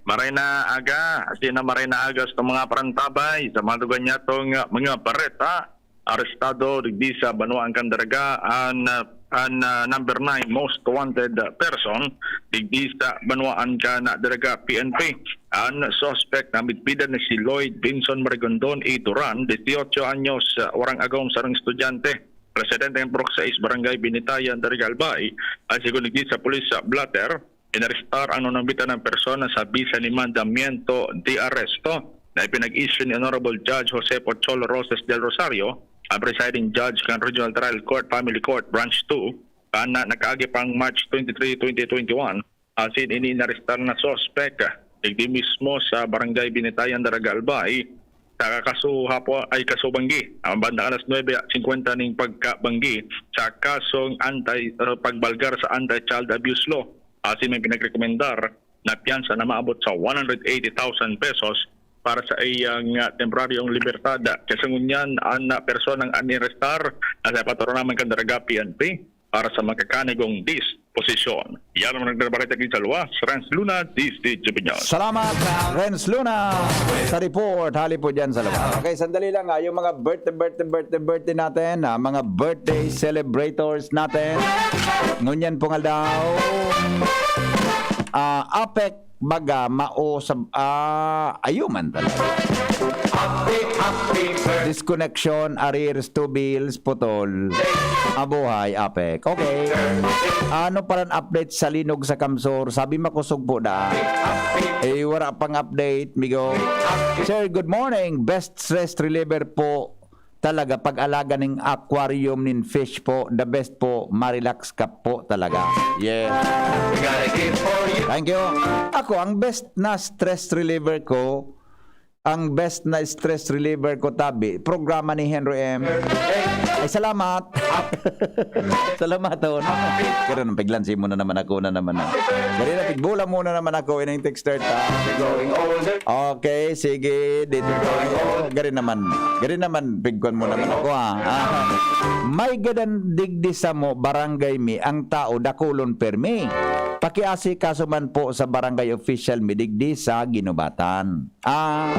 Maray na aga. Asin na maray na aga sa mga parantabay, sa mga dugan niya tong, ah, mga bareta. Arestado digdi sa banwaan kan Daraga an, ah, an, ah, number nine most wanted, ah, person digdi sa banwaan kan Daraga, P N P. An suspect na midbidan ni si Lloyd Vinson Marigondon y Duran, dieciocho anyos, ah, warang agom, sarong estudyante, residente ng Purok sais, Barangay Binitayan, Daraga, Albay. Asin digdi sa pulis sa blotter, inarestar ang nanumbitan ng persona sa bisa ni mandamiento de arresto na ipinag-issue ni Honorable Judge Jose Pocholo Roses del Rosario, ang presiding judge kan Regional Trial Court, Family Court, Branch two, kan nakaagi pang March twenty-three, twenty twenty-one. Asin ini inarestar na suspek, digdi mismo sa Barangay Binitayan, Daraga, Albay, sa kaso hapo ay kaso banggi. Ang bandang alas nuebe singkwenta ning pagkabanggi sa kasong anti, uh, pagbalgar sa Anti-Child Abuse Law. Asin may pinagrekomendar na piyansa na maabot sa one hundred eighty thousand pesos para sa iyang, ah, temporaryong libertad. Kaya sa ngunyan, an, ah, personang anirestar na sa patro naman kan Daraga P N P para sa magkakanigong disposisyon. Yan ang nagbabalita din sa luwas, Renz Luna, D C G B News. Salamat, Renz Luna, sa report. Hali po dyan sa luwas. Okay, sandali lang, ah. Yung mga birthday, birthday, birthday, birthday natin, ah, mga birthday celebrators natin. Ngunyan pong aldaw, ah, apek baga, mao sa, ah, ayo man talaga. Disconnection, arrears, two bills, putol. Mabuhay, apek. Okay. Ano palan update sa linog sa Kamsor? Sabi, makusog po da. Eh, wala pang update, migo. Sir, good morning. Best stress reliever po talaga pag-alaga ning aquarium nin fish po, the best po, ma-relax ka po talaga. Yes. Thank you. Ako, ang best na stress reliever ko, ang best na stress reliever ko, tabi, programa ni Henry M. Ay, salamat. Salamat, hon. Pero nang piglansi mo na naman ako na naman, ah. Dali na, pigbula mo na naman ako, ining texter ta. Okay, sige. Dito. Gari naman. Gari naman, pigkuan mo naman ako, ha. Ah, may gadan digdi samo, barangay mi, ang tao dakulon permi. Pakiasikaso man po sa barangay official mi digdi sa Ginubatan. Ah,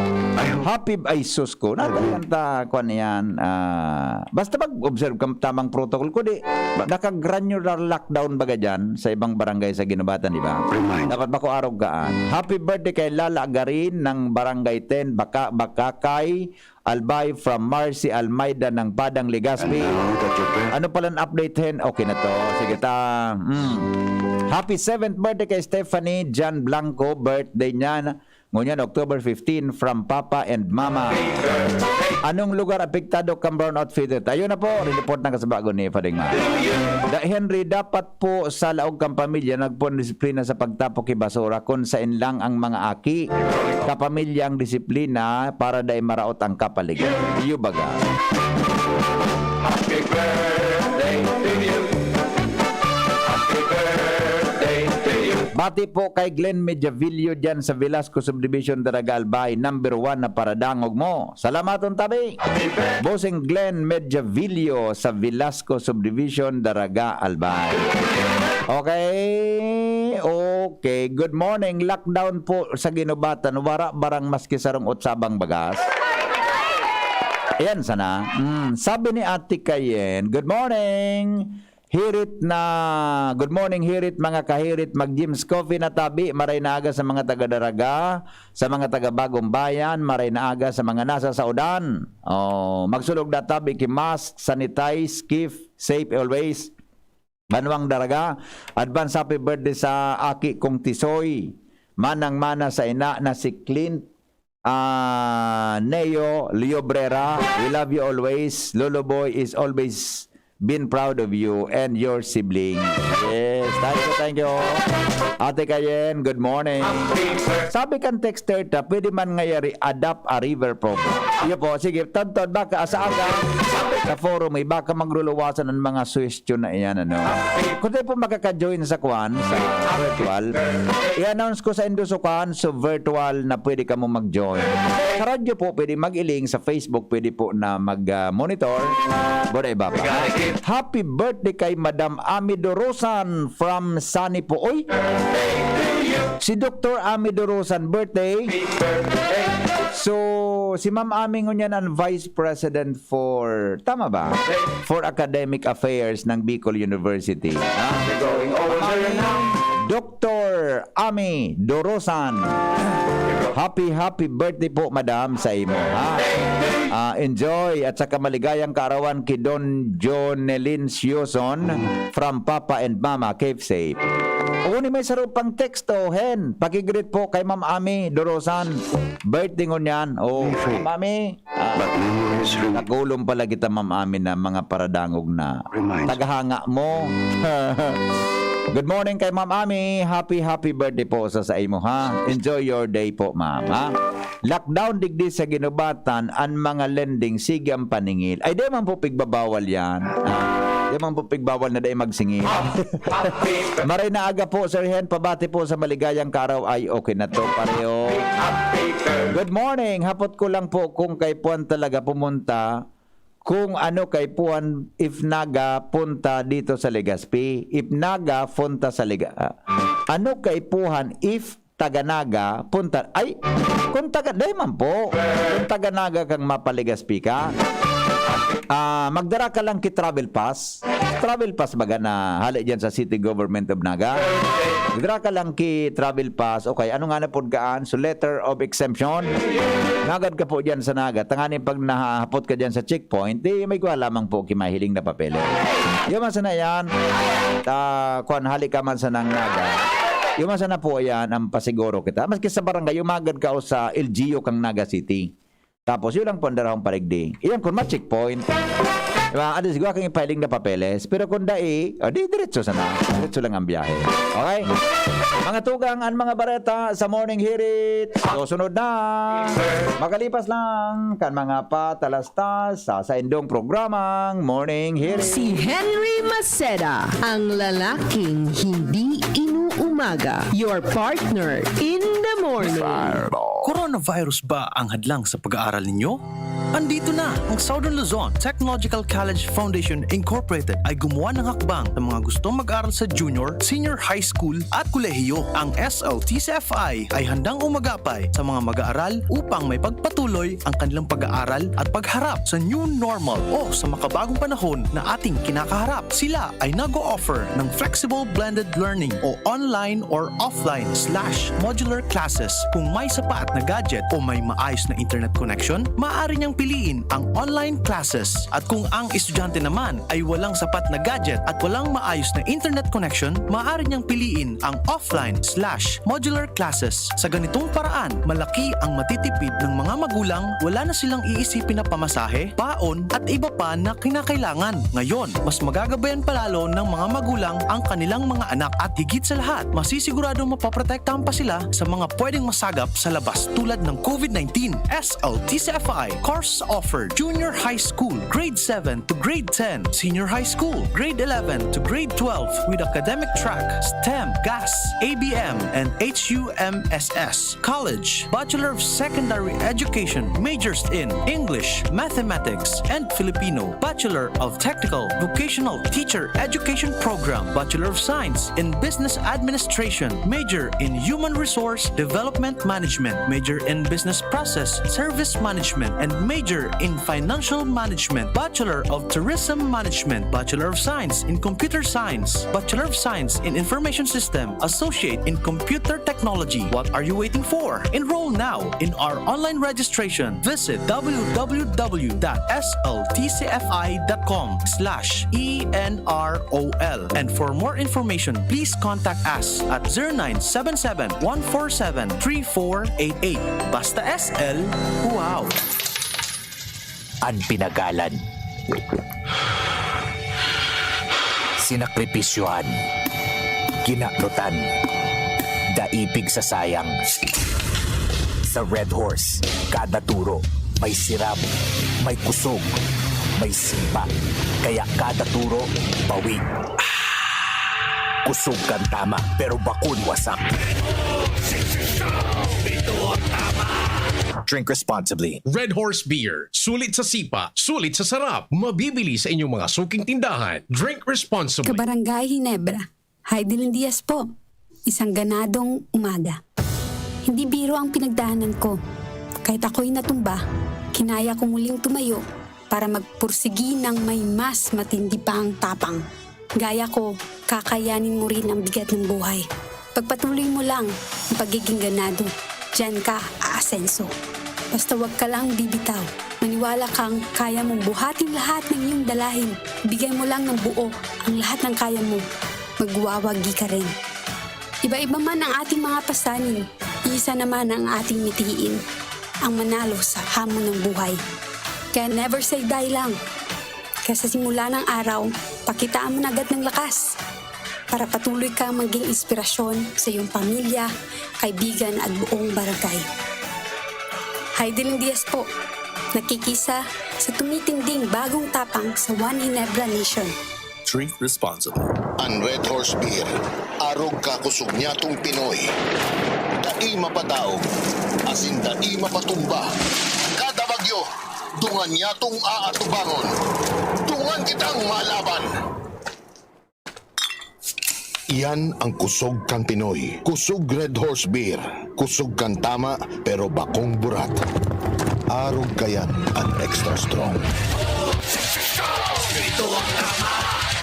happy, ay, sus ko. Natayan ta, kuan yan. Ah, basta mag-observe ka tamang protocol. Kundi, naka-granular lockdown baga dyan sa ibang barangay sa Ginubatan, di ba? Dapat bako arog kaan. Happy birthday kay Lala Garin ng Barangay ten, Baka-, Bakakay, Albay, from Marcy Almeida ng Padang, Legazpi. Ano palan update, hen? Okay na to. Sige ta. Mm. Happy seventh birthday kay Stephanie Jan Blanco. Birthday niya. Ngunyan, October fifteen, from Papa and Mama. Anong lugar apektado kan brownout fever? Ayun na po, report na kasabagon ni Fading Ma. Da Henry, dapat po sa laog kan pamilya, nagpon disiplina sa pagtapok ki basura, kun sain lang ang mga aki, kapamilya ang disiplina para dai maraot ang kapaligiran. Iyo baga. Happy birthday to you. Happy birthday to you. Bati po kay Glenn Mediavillo dyan sa Velasco Subdivision, Daraga, Albay. Number one na paradangog mo. Salamaton tabi. Happy birthday. Bossing Glenn Mediavillo sa Velasco Subdivision, Daraga, Albay. Okay. Okay. Good morning. Lockdown po sa Ginubatan. Wara barang maski sarong utsabang bagas. Ayan sana. Mm, sabi ni Ate Kayen, "Good morning. Hirit na, good morning, hirit, mga kahirit. Mag-Jim's Coffee na tabi. Maray na aga sa mga taga Daraga, sa mga taga Bagong Bayan. Maray na aga sa mga nasa saodan. Oh, magsulog na tabi ki mask, sanitize, keep safe always." Banwang Daraga, advance happy birthday sa aki kong Tisoy. Manang-mana sa ina na si Clint, ah, Neo Liobrera. We love you always. Lolo Boy is always been proud of you and your siblings. Yes, thank you, thank you. Ate Kayen, good morning. Sabi kan texter ta, pwede man ngayari adapt a river program. Iyo po, sige, tantod baka sa aga. sa forum, eh, baka magluluwasan ang mga suwestyon na iyan, ano. Kung tayo po makaka-join sa kwan, sa virtual, i-announce ko sa Indosukan, so virtual na pwede kamo mag-join. Sa radyo po, pwede mag-iling. Sa Facebook, pwede po na mag, ah, monitor. Boda iba pa. Happy birthday kay Madam Ami Dorosan from Sani po. Oy! Si Doktor Ami Dorosan, birthday. So, si Ma'am Ami ngunyan ang Vice President for, tama ba? For Academic Affairs ng Bicol University. Ha? Doktor Ami Dorosan. Happy, happy birthday po, madam, sa imo, ha? Ah, enjoy at saka maligayang kaarawan ki Don Jonelin Sioson from Papa and Mama. Keep safe. Uni may saro pang teksto, hen. Pakigreet po kay Ma'am Ami Dorosan. Birthday ngunyan. Oh, Ma'am Ami. Ah, nagulom pala kita, Ma'am Ami, na mga paradangog na tagahanga mo. Good morning kay Ma'am Ami. Happy, happy birthday po sa, sa imo, ha? Enjoy your day po, ma'am, ha? Lockdown digdi sa Guinobatan, ang mga lending, sige ang paningil. Ay, di man po pigbabawal yan. Ah, di man po pigbawal na dai magsingil. Maray na aga po, Sir Hen. Pabati po sa maligayang karaw. Ay, okay na to, pareho. Good morning. Hapot ko lang po kung kay Puan talaga pumunta, kung ano kay Puan if Naga punta dito sa Legazpi. If Naga punta sa Lega-, ah, ano kay Puan if taga Naga punta, ay, kung taga, dai man po. Kung taga Naga kang mapa-Legazpi ka, ah, magdara ka lang ki travel pass. Travel pass baga na hali diyan sa City Government of Naga. Magdara ka lang ki travel pass. Okay, ano nga na pod kaan? So, letter of exemption. Nagad ka po diyan sa Naga. Tanganing pag nahahapot ka diyan sa checkpoint, di may kuha lamang po ki mahiling na papeles. Yung man sana yan, ta, kwan, hali ka man sa nang Naga. Yung man sana po yan, ang pasiguro kita. Maski sa barangay, yung magad ka o sa L G U kang Naga City. Tapos, yun lang po ang darahong parigdi. Iyan kung ma-checkpoint. Diba? At least, gawa kang ipahiling na papeles. Pero kung dai, o, di diretso sana. Diretso lang ang biyahe. Okay? Mga tugang, ang mga bareta sa Morning Hirit. Susunod na. Makalipas lang kan mga patalastas sa saindong programang Morning Hirit. Si Henry Maceda, ang lalaking hindi inuumaga. Your partner in the morning. Coronavirus ba ang hadlang sa pag-aaral ninyo? Andito na! Ang Southern Luzon Technological College Foundation Incorporated ay gumawa ng hakbang sa mga gustong mag-aral sa junior, senior high school at kolehiyo. Ang S L T C F I ay handang umagapay sa mga mag-aaral upang maipagpatuloy ang kanilang pag-aaral at pagharap sa new normal o sa makabagong panahon na ating kinakaharap. Sila ay nag-o-offer ng flexible blended learning o online or offline slash modular classes. Kung may sapat na gadget o may maayos na internet connection, maaari niyang piliin ang online classes. At kung ang estudyante naman ay walang sapat na gadget at walang maayos na internet connection, maaari niyang piliin ang offline slash modular classes. Sa ganitong paraan, malaki ang matitipid ng mga magulang, wala na silang iisipin na pamasahe, baon, at iba pa na kinakailangan. Ngayon, mas magagabayan pa lalo ng mga magulang ang kanilang mga anak at higit sa lahat, masisiguradong mapoprotektahan pa sila sa mga pwedeng masagap sa labas tulad ng COVID nineteen. S L T C F I course offered: Junior High School, Grade seven to Grade ten, Senior High School, Grade eleven to Grade twelve with academic track, STEM, GAS, A B M, and H U M S S. College, Bachelor of Secondary Education, majors in English, Mathematics, and Filipino, Bachelor of Technical Vocational Teacher Education Program, Bachelor of Science in Business Administration, major in Human Resource Development Management, major in Business Process Service Management, and major in Financial Management, Bachelor of Tourism Management, Bachelor of Science in Computer Science, Bachelor of Science in Information System, Associate in Computer Technology. What are you waiting for? Enroll now in our online registration. Visit W W W dot S L T C F I dot com slash E N R O L. And for more information, please contact us at zero nine seven seven, one four seven, three four eight eight. Basta S L, wow! An pinagalan, sinakripisyohan, kinaprotan, daipig sa sayang. Sa Red Horse, kada turo may sirab, may kusog, may sipa. Kaya kada turo, bawi. Kusog kan tama, pero bakong wasak. Drink responsibly. Red Horse Beer. Sulit sa sipa, sulit sa sarap. Mabibili sa inyong mga suking tindahan. Drink responsibly. Kabarangay Hinebra, Heidelin Diaz po. Isang ganadong umaga. Hindi biro ang pinagdaanan ko. Kahit ako'y natumba, kinaya ko muling tumayo para magpursigi ng may mas matindi pang tapang. Gaya ko, kakayanin mo rin ang bigat ng buhay. Pagpatuloy mo lang ang pagiging ganado. Diyan ka aasenso. Basta wag ka lang bibitaw. Maniwala kang kaya mong buhatin lahat ng iyong dalahin. Ibigay mo lang ng buo ang lahat ng kaya mo. Magwawagi ka rin. Iba-iba man ang ating mga pasanin, isa naman ang ating mitiin, ang manalo sa hamon ng buhay. Kaya never say die lang. Kaya sa simula ng araw, pakitaan mo na agad ng lakas para patuloy kang maging inspirasyon sa iyong pamilya, kaibigan at buong barangay. Heidelin Diaz po, nakikisa sa tumitinding bagong tapang sa One Ginebra Nation. Drink responsibly. An Red Horse Beer, arog ka kusog nyatong Pinoy. Dai mapadaog, asin dai mapatumba. Kada bagyo, dungan nyatong aatubangon. Dungan kitang malaban. Iyan ang kusog kan Pinoy. Kusog Red Horse Beer. Kusog kan tama, pero bakong burat. Arog kayan an extra strong.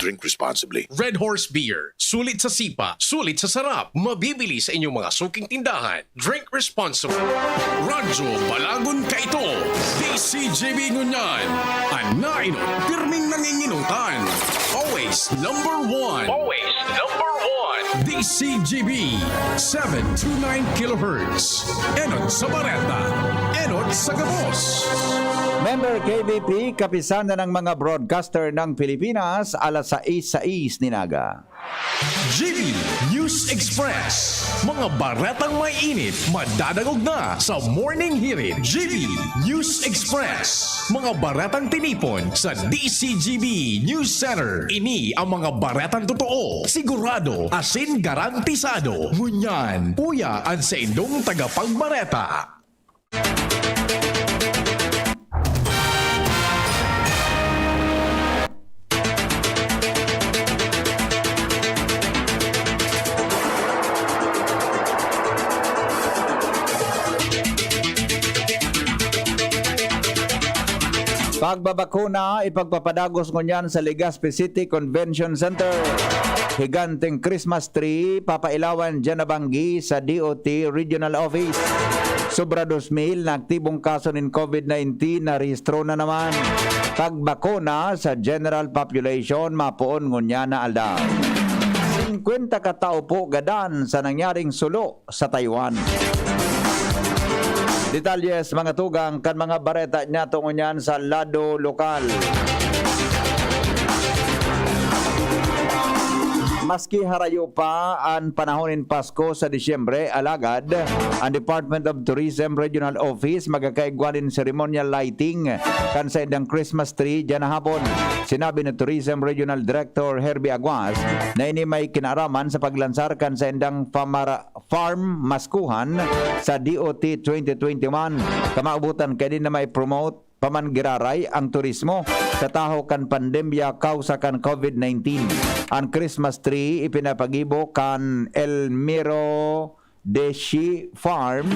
Drink responsibly. Red Horse Beer. Sulit sa sipa, sulit sa sarap. Mabibili sa inyong mga suking tindahan. Drink responsibly. Radyo Balagon kaito. D C G B ngunyan. An nainot, pirming nanginginutan. Always number one. Always number one. D C G B, seven two nine kilohertz. Enot sa bareta. Enot sa gabos. Member K B P, Kapisanan ng mga Broadcaster ng Pilipinas, alas sais sais nin aga. G B News Express. Mga baretang may init, madadangog na sa Morning Hirit. G B News Express. Mga baretang tinipon sa D C G B News Center. Ini ang mga baretang totoo, sigurado, asin garantisado. Ngunyan, uya an saindong tagapagbareta. Pagbabakuna ipagpapadagos ngunyan sa Legazpi City Convention Center. Higanteng Christmas tree, papailawan diyan na banggi sa D O T Regional Office. Sobra dos mil na aktibong kaso nin COVID nineteen na rehistro na naman. Pagbakuna sa general population, mapoon ngunyan na aldaw. Singkwenta ka tawo po gadan sa nangyaring sulo sa Taiwan. Detalye sa mga tugang kan mga bareta niyato ngunyan sa lado lokal. Maski harayo pa an panahon nin Pasko sa Disyembre, alagad an Department of Tourism Regional Office magkakaigwa nin ceremonial lighting kan saindang Christmas tree diyan na hapon. Sinabi ni Tourism Regional Director Herbie Aguas na ini may kinaaraman sa paglansar kan saindang pamara-, farm maskuhan sa D O T twenty twenty-one. Kamaubutan kaini na may promote pa man giraray ang turismo sa tahaw kan pandemya kawsa kan COVID nineteen. An Christmas tree ipinapagibo kan Elmiro Deshi Farm.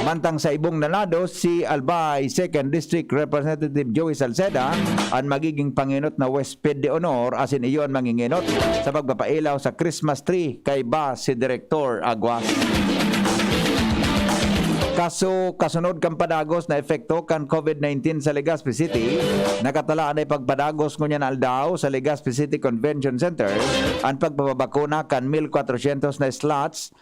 Mantang sa ibong na lado, si Albay Second District Representative Joey Salceda an magiging pangenot na huwesped de honor, asin iyo an mangengenot sa pagpapailaw sa Christmas tree, kaiba si Direktor Aguas. Kaso, kasunod kan padagos na epekto kan COVID nineteen sa Legazpi City, nakatalaan na ipagpadagos ngunyan na aldaw sa Legazpi City Convention Center an pagpapabakuna kan mil kwatrosyentos na slots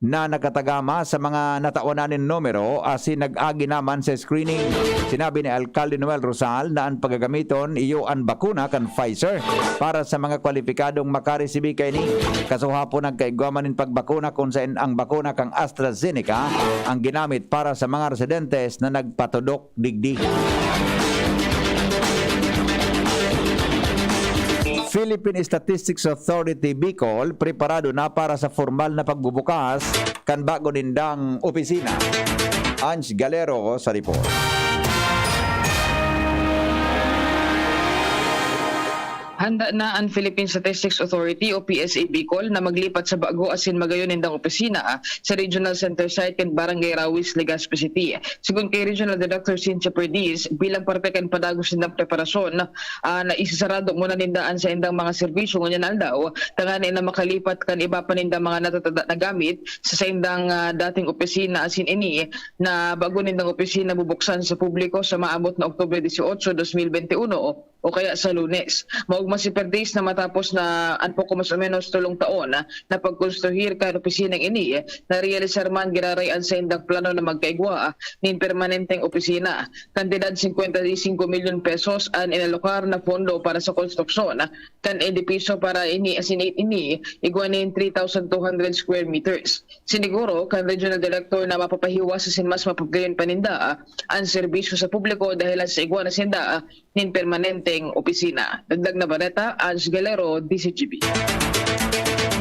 na nakatagama sa mga natawanan nin numero asin nag-agi naman sa screening. Sinabi ni Alkalde Noel Rosal na an pagagamiton iyo an bakuna kan Pfizer para sa mga kwalipikadong makaresibi kaini. Kasuhapon nagkaigwa man nin pagbakuna kun saen ang bakuna kan AstraZeneca ang ginamit para sa mga residentes na nagpatudok digdi. Philippine Statistics Authority Bicol preparado na para sa formal na pagbubukas kan bago nindang opisina. Ange Galero sa report. Handa na an Philippine Statistics Authority o P S A Bicol na maglipat sa bago asin magayon nindang opisina sa Regional Center Site kan Barangay Rawis, Legazpi City. Sigon kay Regional Director Cynthia Perdiz, bilang parte kan padagos nindang preparasyon, ah, na isasarado muna ninda an saindang mga serbisyo ngunyan na aldaw, tanganing na makalipat kan iba pa nindang mga natatada na gamit sa saindang, ah, dating opisina, asin ini na bago nindang opisina bubuksan sa publiko sa maabot na Oktubre dieciocho, dos mil bente uno, o kaya sa Lunes. Maogma si Perdiz na matapos na an poko mas o menos tolong taon na pagkonstruhir kan opisinang ini, narealisar man giraray an saindang plano na magkaigwa nin permanenteng opisina. Kantidad singkwenta y singko milyon pesos an inalokar na pondo para sa konstruksyon kan edipisyo para ini, asin ini igwa nin three thousand two hundred square meters. Siniguro kan Regional Director na mapapahiwas asin mas mapapagayon pa ninda an serbisyo sa publiko dahil sa igwa na sinda nin permanenteng opisina. Dagdag na bareta, Ange Galero, D Z G B.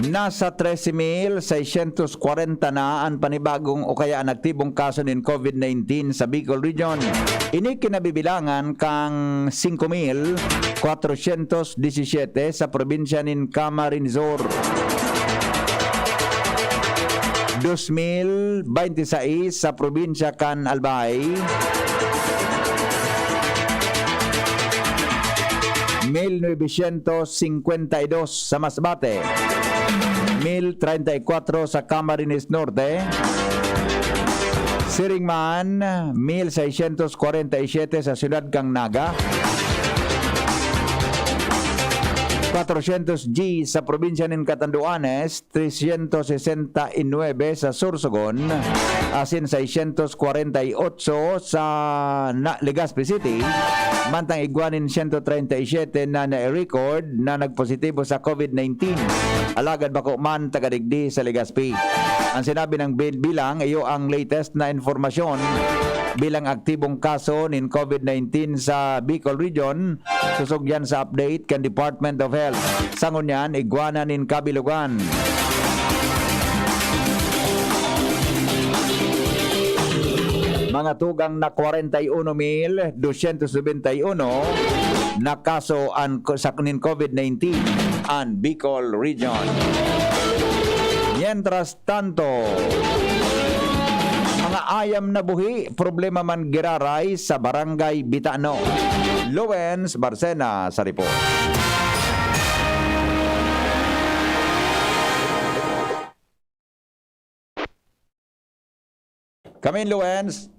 Nasa trese mil seiscientos kwarenta na an panibagong o kaya an aktibong kaso nin COVID nineteen sa Bicol Region. Ini kinabibilangan kan singko mil kwatrosyentos disisiyete sa probinsya nin Camarines Sur, dos mil bente sais sa probinsya kan Albay, mil novecientos singkwenta y dos sa Masbate, mil treinta y cuatro sa Camarines Norte, siring man, mil seiscientos kwarenta y siete sa siyudad kan Naga, kwatrosyentos diyes sa probinsya nin Catanduanes, trescientos sesenta y nuebe sa Sorsogon, asin seiscientos kwarenta y otso sa na-, Legazpi City, mantang igwa nin siyento treinta y siete na na-record na nagpositibo sa COVID nineteen, alagad bako man taga digdi sa Legazpi. Ang sinabi ng bil-, bilang iyo ang latest na impormasyon bilang aktibong kaso nin COVID nineteen sa Bicol Region, sosog yan sa update kan Department of Health. Sa ngunyan, igwa na nin kabilogan. Mga tugang na kwarenta y uno mil dosyentos nobenta y uno na kaso an, sa, nin COVID nineteen an Bicol Region. Mientras tanto, mga ayam na buhi, problema man giraray sa Barangay Bitano. Lowens Barcena sa report. Kami, Lowens.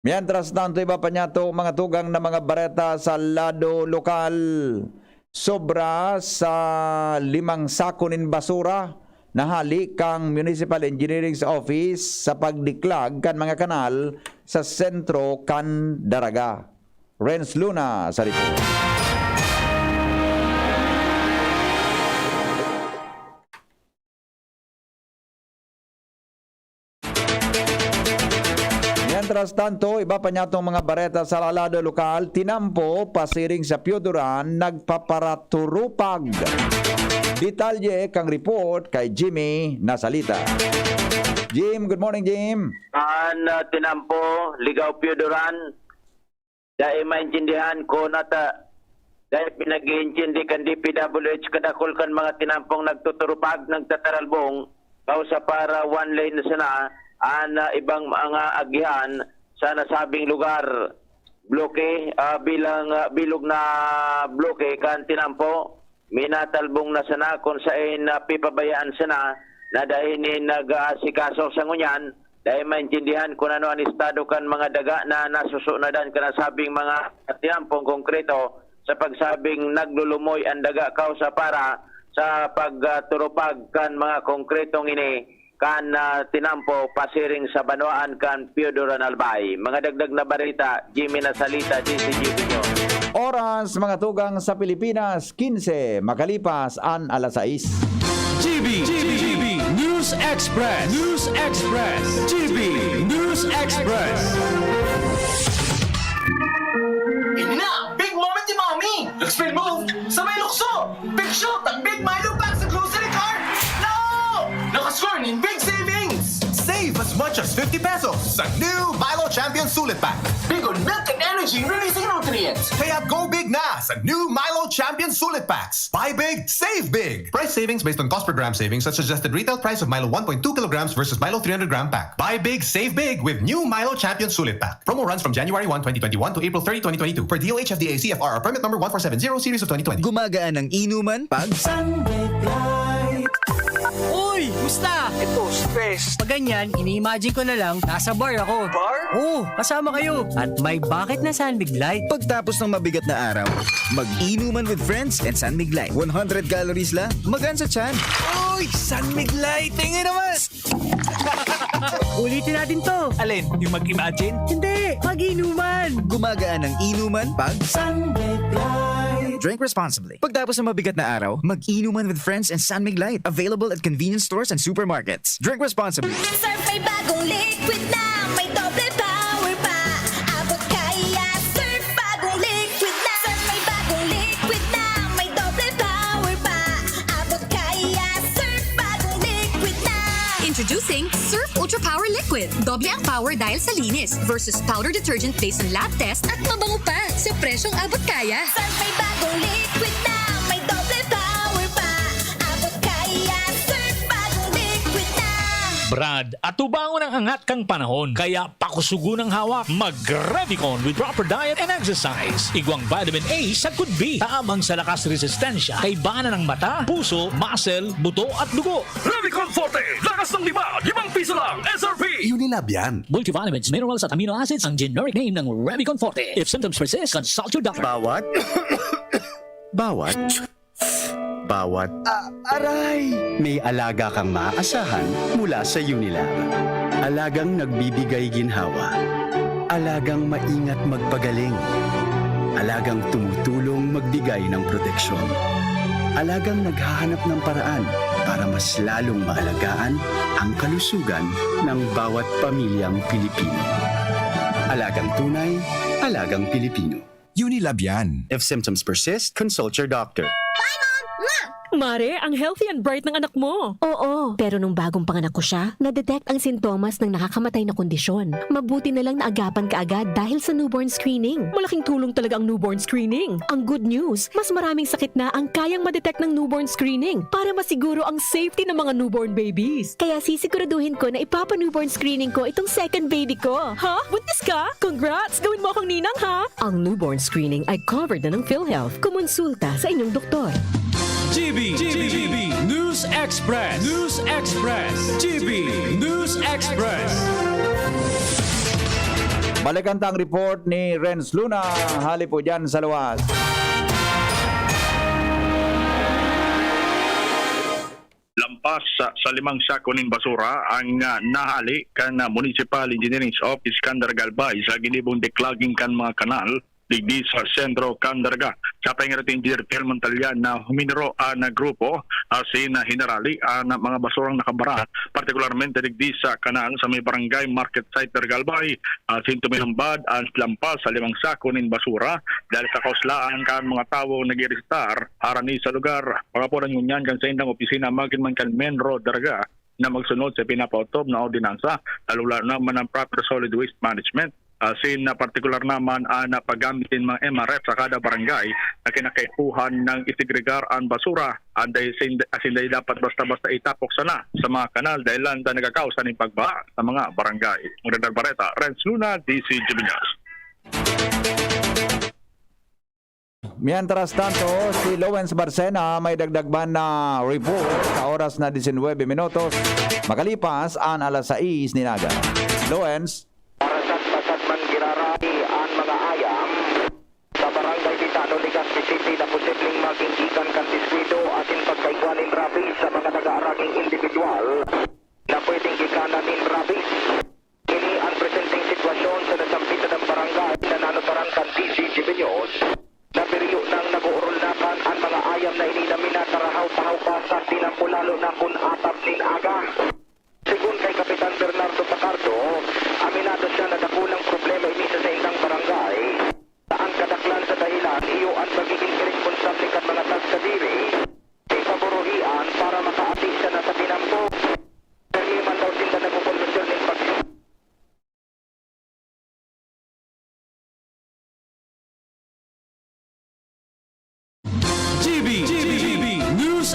Mientras tanto, iba pa niyato mga tugang na mga bareta sa lado lokal. Sobra sa limang sako nin basura na hali kan Municipal Engineering's Office sa pagdiklag kan mga kanal sa sentro kan Daraga. Renz Luna sa report. Mientras tanto, iba pa niyatong mga bareta sa lado lokal, tinampo pasiring sa Pio Duran, nagpaparaturupag. Detalye kang report kay Jimmy Nasalita. Jim, good morning, Jim. An, ah, tinampo, Ligaw Pio Duran, dai maintindihan ko nata, dai pinag-iintindi kan D P W H kadakul kan mga tinampong nagtuturupag, nagtataralbong, kausa para one lane na sana an, ah, ibang mga agihan sa nasabing lugar. Bloke, ah, bilang, ah, bilog na bloke kan tinampo, minatalbong na sana kun saen na pipabayaan sana na dai nin nag-aasikaso sa ngunyan, dai maintindihan kun ano an estado kan mga daga na nasusunadan kan nasabing mga tinampong konkreto sa pagsabing naglulumoy an daga kausa para sa pagturupag kan mga konkretong ini kan, ah, tinampo pasiring sa banwaan kan Pio Duran Albay. Mga dagdag na bareta, Jimmy Nasalita, D Z G B News. Oras, mga tugang sa Pilipinas, kinse makalipas an alas sais. G B, G B News Express, News Express, G B News Express. Ini na, big moment ni Mommy! Nag-spin move sa may lukso! Big shot ang Big Milo Pack sa grocery cart! No! Nakascore nin big savings! Save as much as fifty pesos sa new Milo Champion Sulit Pack. Big on milk and energy releasing nutrients! Kaya go big na sa new Milo Champion Sulit Packs. Buy big, save big! Price savings based on cost per gram savings at suggested retail price of Milo one point two kilograms versus Milo three hundred gram pack. Buy big, save big with new Milo Champion Sulit Pack. Promo runs from January one, twenty twenty-one to April thirty, twenty twenty-two, per D O H F D A C F R or permit number one four seven zero series of twenty twenty. Gumagaan ang inuman pag Sunbake Light. Uy! Musta? Ito, stress. Pag ganyan, ini-imagine ko na lang, nasa bar ako. Bar? Oo, kasama kayo. At may bucket na San Mig Light. Pagtapos ng mabigat na araw, mag-inuman with friends and San Mig Light. One hundred calories lang, magaan sa tiyan. Uy! San Mig Light! Tingin naman! Ulitin natin to. Alin? Yung mag-imagine? Hindi, mag-inuman. Gumagaan ang inuman pag Sunbake Light. Drink responsibly. Pagtapos ng mabigat na araw, mag-inuman with friends and San Mig Light. Available at convenience stores and supermarkets. Drink responsibly. Surf may bagong liquid na, may doble power pa. Abot kaya, Surf bagong liquid na. Surf may bagong liquid na, may doble power pa. Abot kaya, Surf bagong liquid na. Introducing Surf Ultra Power Liquid. Doble ang power dahil sa linis versus powder detergent based on lab test at mabango pa sa presyong abot kaya. Surf may bagong liquid na, may doble power pa. Abot kaya, Surf bagong liquid na. Brad, atubangon ang angat kan panahon, kaya pakusugon ang hawak. Mag-Revicon with proper diet and exercise. Igwang vitamin A sagkod B. Tabang sa lakas resistensya, kaibanan ng mata, puso, muscle, buto at dugo. Revicon Forte, lakas ng lima, limang piso lang, S R P. Unilab yan. Multivitamins, minerals at amino acids ang generic name ng Revicon Forte. If symptoms persist, consult your doctor. Bawat, bawat, bawat, ah, aray! May alaga kang maaasahan mula sa Unilab. Alagang nagbibigay ginhawa. Alagang maingat magpagaling. Alagang tumutulong magbigay ng proteksyon. Alagang naghahanap ng paraan para mas lalong maalagaan ang kalusugan ng bawat pamilyang Pilipino. Alagang tunay, alagang Pilipino. Unilab yan. If symptoms persist, consult your doctor. Mare, ang healthy and bright ng anak mo. Oo, pero nung bagong panganak ko siya, na-detect ang sintomas ng nakakamatay na kondisyon. Mabuti na lang naagapan kaagad dahil sa newborn screening. Malaking tulong talaga ang newborn screening. Ang good news, mas maraming sakit na ang kayang ma-detect ng newborn screening para masiguro ang safety ng mga newborn babies. Kaya sisiguraduhin ko na ipapa-newborn screening ko itong second baby ko. Ha? Buntis ka? Congrats! Gawin mo akong ninang, ha? Ang newborn screening ay covered na ng PhilHealth. Kumonsulta sa inyong doktor. G B, G B, News Express, News Express, G B, News Express. Balikan ta ang report ni Renz Luna, hali po dyan sa luwas. Lampas sa, sa limang sako nin basura ang, ah, nahali kan, ah, Municipal Engineering Office kan Daraga Albay sa ginibong declogging kan mga kanal digdi sa sentro kan Daraga. Sa paingarit ni Engineer Tel Montalian na huminiro ang, ah, grupo, ah, asin, ah, hinarali ang, ah, mga basurang nakabara, partikularmente digdi sa kanal sa may barangay market site Daraga Albay, asin tuminambad ang lampas sa limang sako nin basura dahil sa kauslaan kan mga tawong nag-iristar harani sa lugar. Pagkapuran ngunyan kan saindang opisina, magin man kan Menro Daraga, na magsunod sa pinapaotob na ordinansa, lalong-lalo na man ang proper solid waste management. Asin na partikular naman ang paggamit nin mga M R F sa kada barangay na kinakaipuhan ng isegregar ang basura, ang dahil sin-, asin dahil dapat basta-basta itapok sana sa mga kanal dahil lang na nagkakausa nin pagbaha sa mga barangay. Ang Radar Bareta, Renz Luna, D C G B News. Mientras tanto, si Lawrence Barcena may dagdag man na report sa oras na diecinuebe minutos makalipas an alas sais nin aga. Lawrence? Para sa pasad man girarami an mga ayam sa Barangay Bitano, Legazpi City na posibleng maging gikan kan diskuido asin pagkaigwa nin rabies sa mga nag-aaraging indibidwal na pwedeng gikanan nin rabies. Ini an presenteng sitwasyon sa nasambit na barangay na nanuparan kan D C G B News, na piriyo nang nag-oorol na kan an mga ayam na ini na minakarahaw-tahaw pa sa tinampo, lalo na kun atap nin aga. Segun kay Kapitan Bernardo Pacardo, aminado siya na dakulang problema ini sa saindang barangay. An kadaklan sa dahilan, iyo an pagiging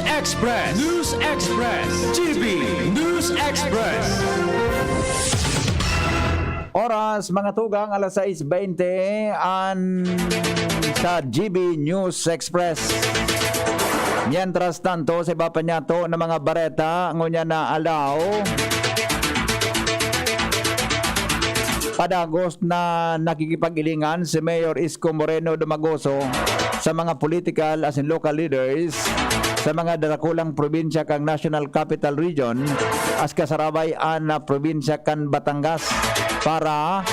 Express News Express, G B News Express. Oras, mga tugang, alas sais bente an sa G B News Express. Mientras tanto, sa iba pa niyato na mga bareta, ngunyan na aldaw, padagos na nakikipag-ilingan si Mayor Isko Moreno Dumagoso sa mga political asin local leaders sa mga darakulang probinsya kan National Capital Region, asin kasarabay an, ah, probinsya kan Batangas para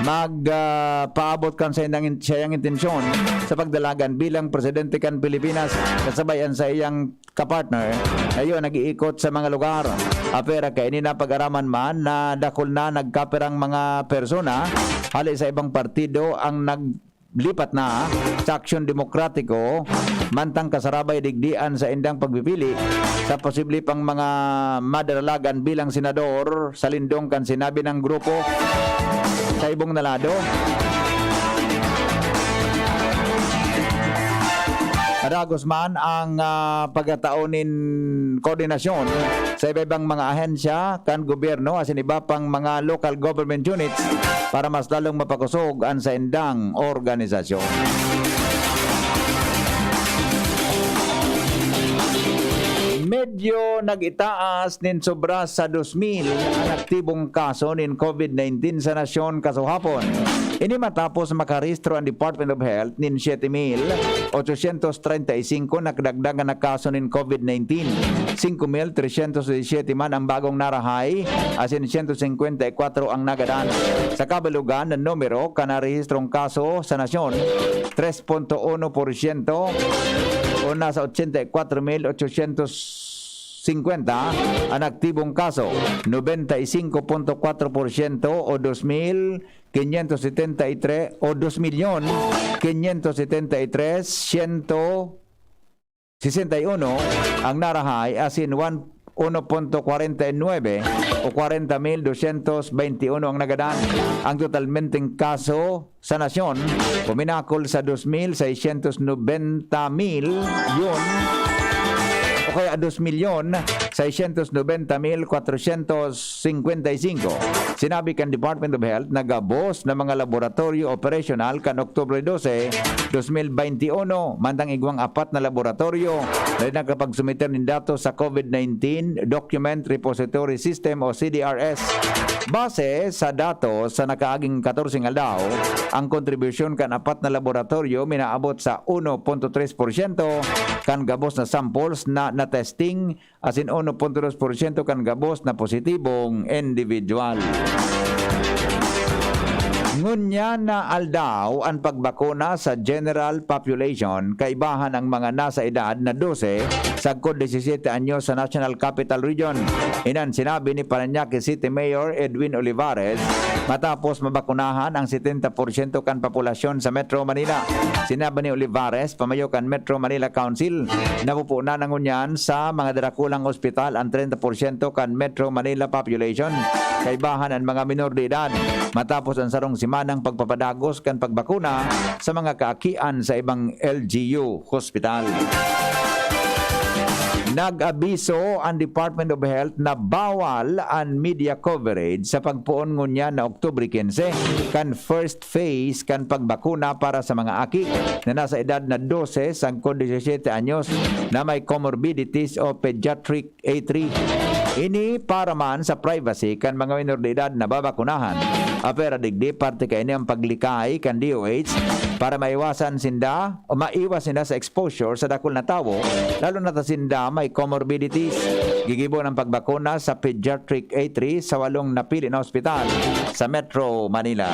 mag, ah, paabot kan saindang in-, saiyang intensyon sa pagdalagan bilang presidente kan Pilipinas, kasabay an saiyang kapartner na iyo nag-iikot sa mga lugar. Apera kaini napag-araman man na dakul na nagkapirang mga persona hali sa ibang partido ang naglipat na sa Aksyon Demokratiko, mantang kasarabay digdi an saindang pagpipili sa posible pang mga madaralagan bilang senador sa lindong kan sinabi ng grupo sa ibong na lado. Padagos man ang, ah, pagkatao nin koordinasyon sa iba-ibang mga ahensya kan gobyerno asin iba pang mga local government units para mas lalong mapakosog an saindang organisasyon. Medyo nag-itaas nin sobra sa dos mil an aktibong kaso nin COVID nineteen sa nasyon kasuhapon. Ini matapos makarehistro an Department of Health nin siete mil ochocientos treinta y cinco na kadagdagan na kaso nin COVID nineteen. Singko mil tresyentos disisiyete man ang bagong narahay, asin siyento singkwenta y kwatro ang nagadan. Sa kabalugan na numero kan narehistrong kaso sa nasyon, tres punto uno porsyento o nasa ochenta y kwatro mil ochocientos singkwenta an aktibong kaso, nobenta y singko punto kwatro porsyento o dos mil kinyentos setenta y tres o dos milyon kinyentos setenta y tres, siyento sesenta y uno ang narahay, asin one, uno punto kwarenta y nuebe o kwarenta mil dosyentos bente y uno ang nagadan. Ang totalmenteng kaso sa nasyon, puminakol sa dos mil seisyentos nobenta milyon o kaya dos milyon seisyentos nobenta mil kwatrosyentos singkwenta y singko. Sinabi kan Department of Health na gabos na mga laboratoryo operasyonal kan Oktubre dose, dos mil bente y uno, mantang igwang apat na laboratoryo na nakapagsumiter nin datos sa COVID nineteen Document Repository System o C D R S. Base sa datos sa nakaaging katorseng aldaw, ang kontribusyon kan apat na laboratoryo minaabot sa uno punto tres porsyento kan gabos na samples na na-testing, asin uno punto dos porsyento kan gabos na positibong individual. Ngunyan na aldaw an pagbakuna sa general population, kaibahan ang mga nasa edad na dose sagkod disisiyete anyos sa National Capital Region. Iyan an sinabi ni Parañaque City Mayor Edwin Olivares matapos mabakunahan ang setenta porsyento kan populasyon sa Metro Manila. Sinabi ni Olivares, pamayo kan Metro Manila Council, napupunan na ngunyan sa mga darakulang ospital an treinta porsyento kan Metro Manila population, kaibahan an mga minor de edad, matapos an sarong semanang pagpapadagos kan pagbakuna sa mga kaakian sa ibang L G U hospital. Nag-abiso ang Department of Health na bawal an media coverage sa pagpoon ngunyan na Oktubre quince kan first phase kan pagbakuna para sa mga aki na nasa edad na dose sagkod disisiyete anyos na may comorbidities o pediatric A three. Ini para man sa privacy kan mga minor de edad na babakunahan. Apwera digdi, parte kaini ang paglikay kan D O H para maiwasan sinda o maiwas sinda sa exposure sa dakul na tawo, lalo na ta sinda may comorbidities. Gigibo ang pagbakuna sa pediatric A three sa walong napili na ospital sa Metro Manila.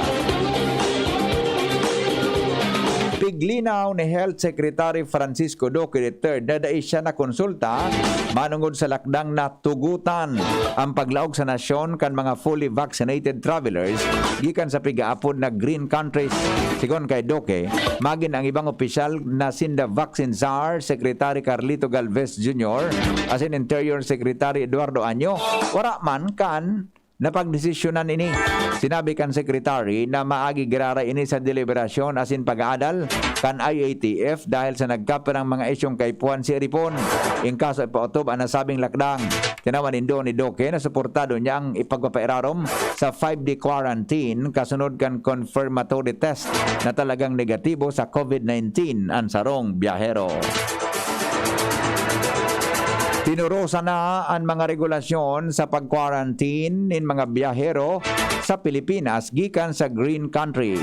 Piglinaw ni Health Secretary Francisco Duque the third na dai siya nakonsulta manongod sa lakdang na tugotan ang paglaog sa nasyon kan mga fully vaccinated travelers gikan sa pigaapod na green countries. Sigon kay Duque, magin ang ibang opisyal na sinda Vaccine Czar Secretary Carlito Galvez Junior asin Interior Secretary Eduardo Año, wara man kan napagdesisyonan ini. Sinabi kan secretary na maagi giraray ini sa deliberasyon asin pag-aadal kan I A T F dahil sa nagkapirang mga isyong kaipuhan si Ripon. In kaso ipaotob an nasabing lakdang, tinawan nindo ni Duque na suportado niya ang ipagpapairarom sa five-day quarantine kasunod kan confirmatory test na talagang negatibo sa COVID nineteen an sarong biyahero. Tinorosan na an mga regulasyon sa pag-quarantine nin mga biyahero sa Pilipinas gikan sa Green Country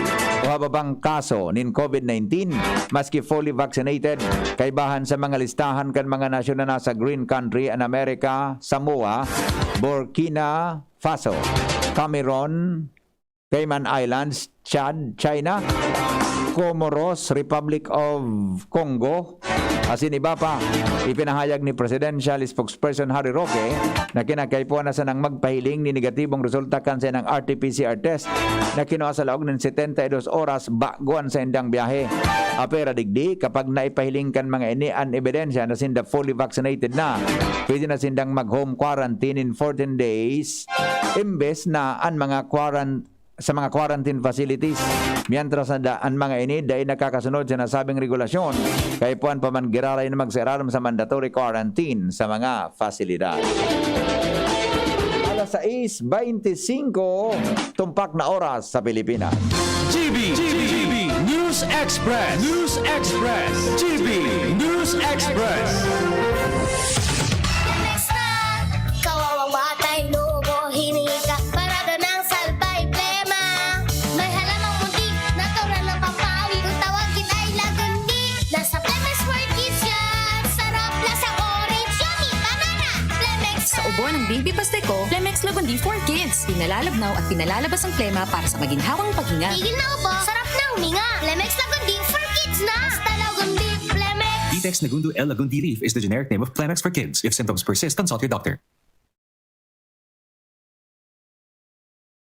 o hababang kaso nin COVID nineteen, maski fully vaccinated, kaibahan sa mga listahan kan mga nasyon na nasa Green Country an Amerika, Samoa, Burkina Faso, Cameroon, Cayman Islands, Chad, China, Comoros, Republic of Congo, asin iba pa. Ipinahayag ni Presidential Spokesperson Harry Roque na kinakaipuhan na sanang magpahiling ni negatibong resulta kan saindang R T P C R test na kinua sa laog nin setenta y dos oras bago an saindang biyahe. Apera digdi, kapag naipahiling kan mga ini an ebidensya na sinda fully vaccinated na, pwede na sindang mag-home quarantine in fourteen days, imbes na an mga quaran-, sa mga quarantine facilities. Mientras na da-, an mga ini dai nakakasunod sa nasabing regulasyon, kaipuhan pa man giraray na magsairarom sa mandatory quarantine sa mga fasilidad. Alas sais beintisinko, tumpak na oras sa Pilipinas. G B, G B, News Express, News Express, G B News Express. Next na, kawawang batay, lubo, hiningi ka, parado ng salbay, plema. May halamang munti, natural ng pampawi, kung tawagin ay lagundi. Nasa Plemex for Kids yan, sarap, lasang orange, yummy, banana, Plemex. Sa ubo ng baby paste ko, Plemex Lagundi for Kids. Pinalalabnaw at pinalalabas ang plema para sa maginhawang paghinga. Tigil na ubo, sarap na huminga. Plemex Lagundi for Kids na. Basta Lagundi, Plemex. Vitex Negundo L Lagundi Leaf is the generic name of Plemex for Kids. If symptoms persist, consult your doctor.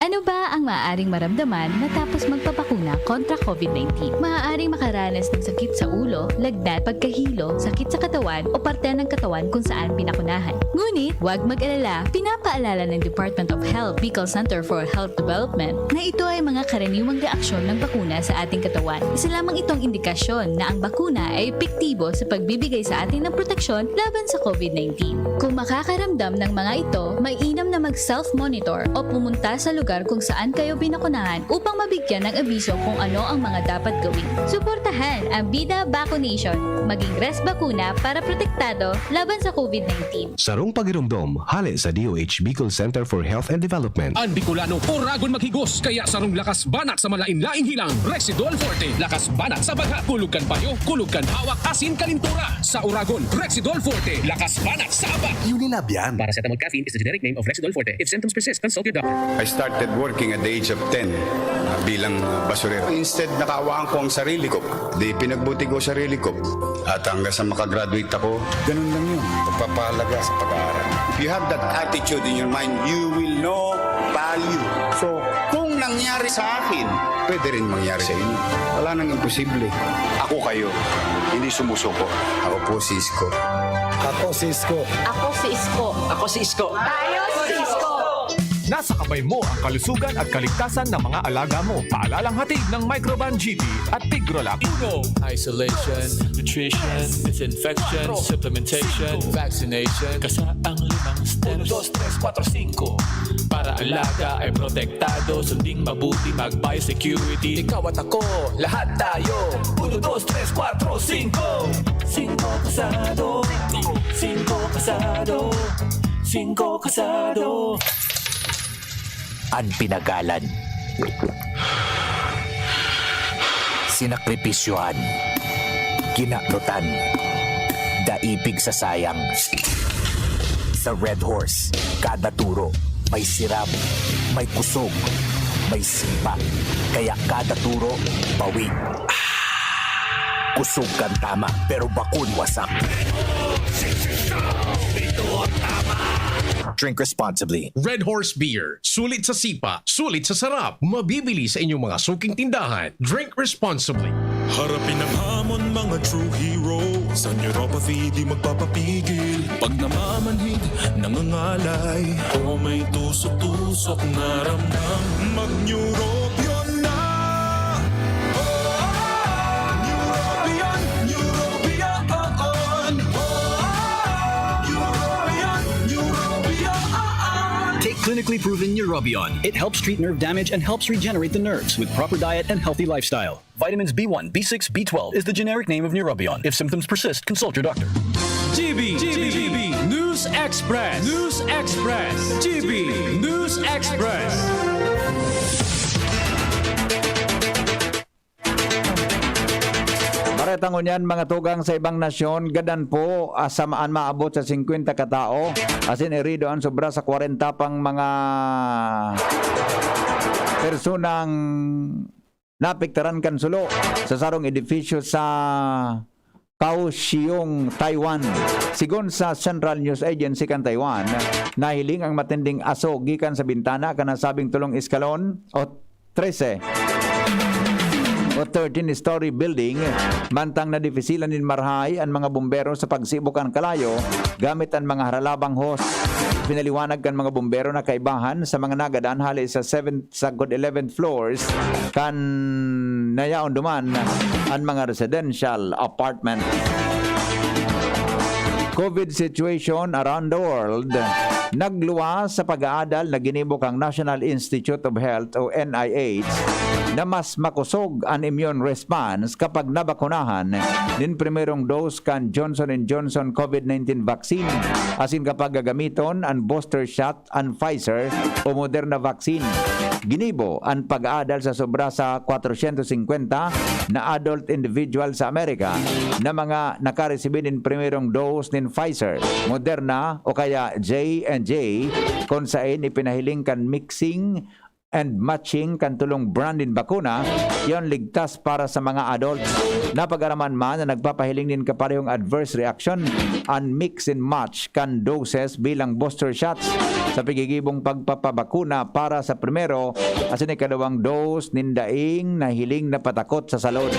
Ano ba ang maaaring maramdaman matapos magpabakuna kontra COVID nineteen? Maaaring makaranas ng sakit sa ulo, lagnat, pagkahilo, sakit sa katawan o parte ng katawan kung saan binakunahan. Ngunit, huwag mag-alala, pinapaalala ng Department of Health, Bicol Center for Health Development, na ito ay mga karaniwang reaksyon ng bakuna sa ating katawan. Isa lamang itong indikasyon na ang bakuna ay epektibo sa pagbibigay sa atin ng proteksyon laban sa COVID nineteen. Kung makakaramdam ng mga ito, mainam na mag-self-monitor o pumunta sa lugar kung saan kayo binakunahan upang mabigyan ng abiso kung ano ang mga dapat gawin. Suportahan ang Bida Vaccination. Maging Res Bakuna para protektado laban sa COVID nineteen. Sarong pagiromdom, hale sa D O H Bicol Center for Health and Development. An Bicolano, oragon maghigos, kaya sarong lakas banat sa malain-laing hilang, Rexidol Forte. Lakas banat sa bagha, kulog kan payo, kulog kan hawak, asin kalintura. Sa oragon, Rexidol Forte, lakas banat sa abak. Unilab yan. Paracetamol caffeine is the generic name of Rexidol Forte. If symptoms persist, consult your doctor. I started working at the age of ten, ah, bilang, ah, basurero. Instead, nakaawaan ko ang sarili ko. Di pinagbuti ko sarili ko. At hanggang sa makagraduate ako, ganun lang yun. Pagpapahalaga sa pag-aaral. If you have that attitude in your mind, you will know value. So, kung nangyari sa akin, pwede rin mangyari sa inyo. Wala nang imposible. Ako kayo, hindi sumusuko. Ako po si Isko. Ako si Isko. Ako si Isko. Ako si Isko. Tayo si Isko. Nasa kamay mo ang kalusugan at kaligtasan ng mga alaga mo. Paalalang hatid ng Microban G P at Tigrolac. Uno. Isolation, nutrition, disinfection, supplementation, vaccination. Kasa ang limang steps. Uno, dos, tres, kuwatro, singko. Para alaga ay protektado, sunding mabuti, mag-biosecurity. Ikaw at ako, lahat tayo. Uno, dos, tres, kuwatro, singko. Singko kasado. Singko kasado. Singko kasado. An pinagalan, sinakripisyohan, kinanutan, daipig sa sayang. Sa Red Horse, kada turo may sirab, may kusog, may sipa. Kaya kada turo, bawi. Kusog kan tama, pero bakun wasak. Drink responsibly. Red Horse Beer. Sulit sa sipa, sulit sa sarap. Mabibili sa inyong mga suking tindahan. Drink responsibly. Harapin ang hamon, mga true heroes. Ang neuropathy di magpapapigil. Pag namamanhid, nangangalay, o may tusok-tusok na ramdam, mag-Neurobion na! Oh, Neurobion, Neurobion, oh, oh. Neurobion, Neurobion, oh, oh. Take clinically proven Neurobion. It helps treat nerve damage and helps regenerate the nerves with proper diet and healthy lifestyle. Vitamins B one, B six, B twelve is the generic name of Neurobion. If symptoms persist, consult your doctor. G B, G B, News Express, News Express, G B News Express. Bareta ngunyan, mga tugang, sa ibang nasyon, gadan po, ah, sa maan maabot sa singkwenta ka tao, asin herido an sobra sa kwarenta pang mga personang naapektaran kan sulo sa sarong edifisyo sa Kaohsiung, Taiwan. Sigon sa Central News Agency kan Taiwan, nahiling ang matinding aso gikan sa bintana kan nasabing tolong eskalon o trese o thirteen-story building, mantang nadipisilan nin marahay an mga bombero sa pagsibok kan kalayo gamit an mga haralabang hose. Pinaliwanag kan mga bombero na kaibahan sa mga nagadan hale sa seventh sagkod eleventh floors kan nayaon duman an mga residential apartment. COVID situation around the world. Nagluwas sa pag-aadal na ginibo kan National Institute of Health o N I H na mas makosog an immune response kapag nabakunahan nin primerong dose kan Johnson and Johnson COVID nineteen vaccine asin kapag gagamiton an booster shot an Pfizer o Moderna vaccine. Ginibo an pag-aadal sa sobra sa kwatrosyentos singkwenta na adult individual sa Amerika na mga nakaresibi nin primerong dose nin Pfizer, Moderna o kaya J and J, kun saen ipinahiling kan mixing and matching kan tolong brand nin bakuna, yaon ligtas para sa mga adults. Napag-araman man na nagpapahiling nin kaparehong adverse reaction an mix and match kan doses bilang booster shots sa pigigibong pagpapabakuna para sa primero asin ikaduwang dose nin daing nahiling na patakot sa salud.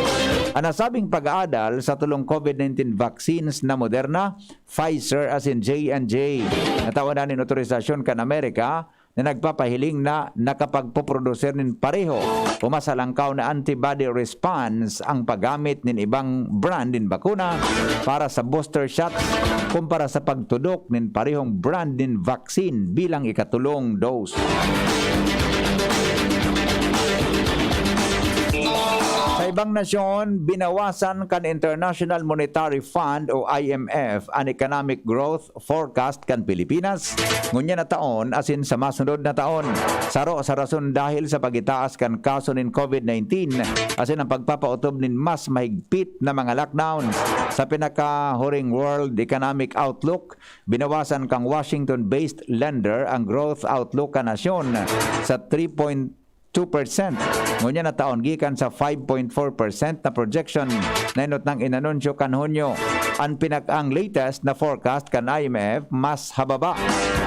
An nasabing pag-aadal sa tolong COVID nineteen vaccines na Moderna, Pfizer asin J and J, natawan na nin otorisasyon kan Amerika na nagpapahiling na nakapagpoproduser nin pareho o mas halangkaw na antibody response ang paggamit nin ibang brand nin bakuna para sa booster shots kumpara sa pagtudok nin parehong brand nin vaccine bilang ikatolong dose. Sa ibang nasyon, binawasan kan International Monetary Fund o I M F an economic growth forecast kan Pilipinas ngunyan na taon asin sa masunod na taon. Saro sa rason dahil sa pagitaas kan kaso nin COVID nineteen asin ang pagpapautob nin mas mahigpit na mga lockdown. Sa pinakahuring World Economic Outlook, binawasan kan Washington-based lender ang growth outlook kan nasyon sa three point two percent ngunyan na taon gikan sa five point four percent na projection na enot nang inanunsyo kan Hunyo. An pinakaang latest na forecast kan I M F mas hababa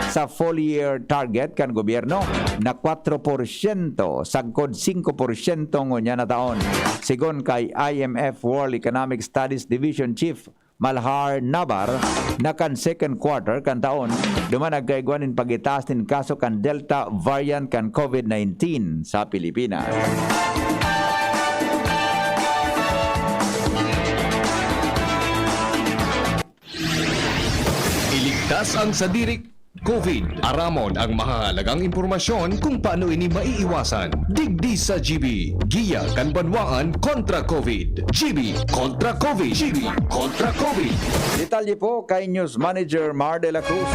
sa full year target kan gobyerno na kwatro porsyento sagkod singko porsyento ngunyan na taon. Sigon kay I M F World Economic Studies Division Chief Malhar Nabar na kan second quarter kan taon, duman nagkaigwa nin pag-itaas nin kaso kan Delta variant kan COVID nineteen sa Pilipinas. Iligtas ang sadiri COVID. Aramon ang mahahalagang impormasyon kung paano ini maiiwasan. Digdi sa G B, giya kan banwaan kontra COVID. G B kontra COVID. G B kontra COVID. Detalye po kay News Manager Mar de la Cruz.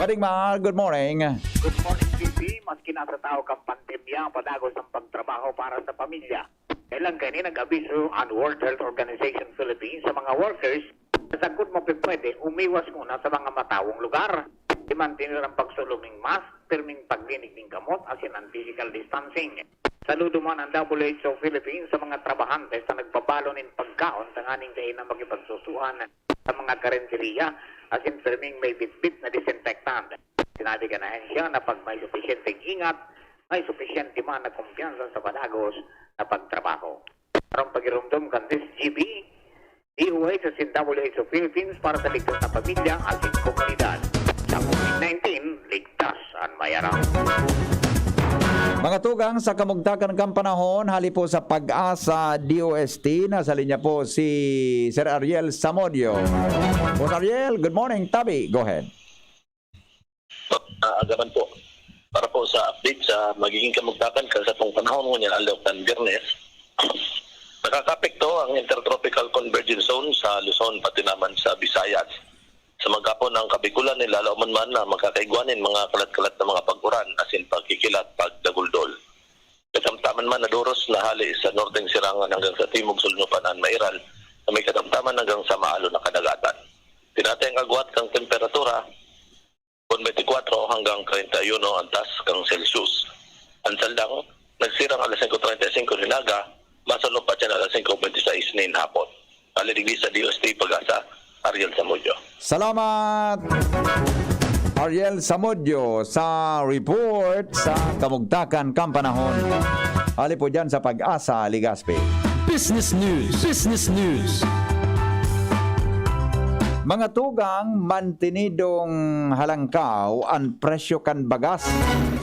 Paring Mar, good morning. Good morning, G B. Maski nasa tahaw kan pandemya, padagos ang pagtrabaho para sa pamilya. Kailan kaini nag-abiso an World Health Organization Philippines sa mga workers na sagkod mapipwede, umiwas nguna sa mga matawong lugar. I-maintain ang pagsulong nin mask, pirming pagdinig nin kamot, asin an physical distancing. Saludo man an W H O Philippines sa mga trabahante sa nagpabalo nin pagkaon tanganing dai na makipagsusuhan sa mga karinderya, asin pirming may bitbit na disinfectant. Sinabi kan ahensya na pag may supisyenteng ingat, may supisyente man na kumpiyansa sa padagos na pagtrabaho. Karong pagirumdom kan D S G B, D O H asin W H O Philippines para sa ligtas na pamilya asin komunidad. Sa COVID nineteen, ligtas an mayaram. Mga tugang, sa kamugtakan kan panahon, hali po sa Pag-asa D O S T, nasa linya po si Sir Ariel Samudio. Boss Ariel, good morning. Tabi, go ahead. Ah, agaman po. Para po sa update sa magiging kamugtakan kan satong panahon ngunyan, aldaw kan Biyernes, nakakaapekto ang Intertropical Convergence Zone sa Luzon, pati naman sa Visayas. Sa maghapon, ang Kabikulan, nilalaoman man na makakaigwa nin mga kalat-kalat na mga pag-uran asin pagkikilat, pagdaguldol. Katamtaman man na doros na hali sa norteng sirangan hanggang sa timog sulnupan an mairal na may katamtaman hanggang sa maalon na kadagatan. Tinatay ang agwat kan temperatura, kon twenty-four hanggang thirty-one ang taas kan Celsius. Ang saldang, nagsirang alas singko treinta y cinco nin aga, masulnup pa siya alas singko twenty-six nin hapon. Hali digdi sa D O S T Pag-asa, Ariel Samudio. Salamat, Ariel Samudio, sa report sa kamugtakan kan panahon. Hali po dyan sa Pag-asa, Legazpi. Business News. Business News. Mga tugang, mantinidong halangkaw an presyo kan bagas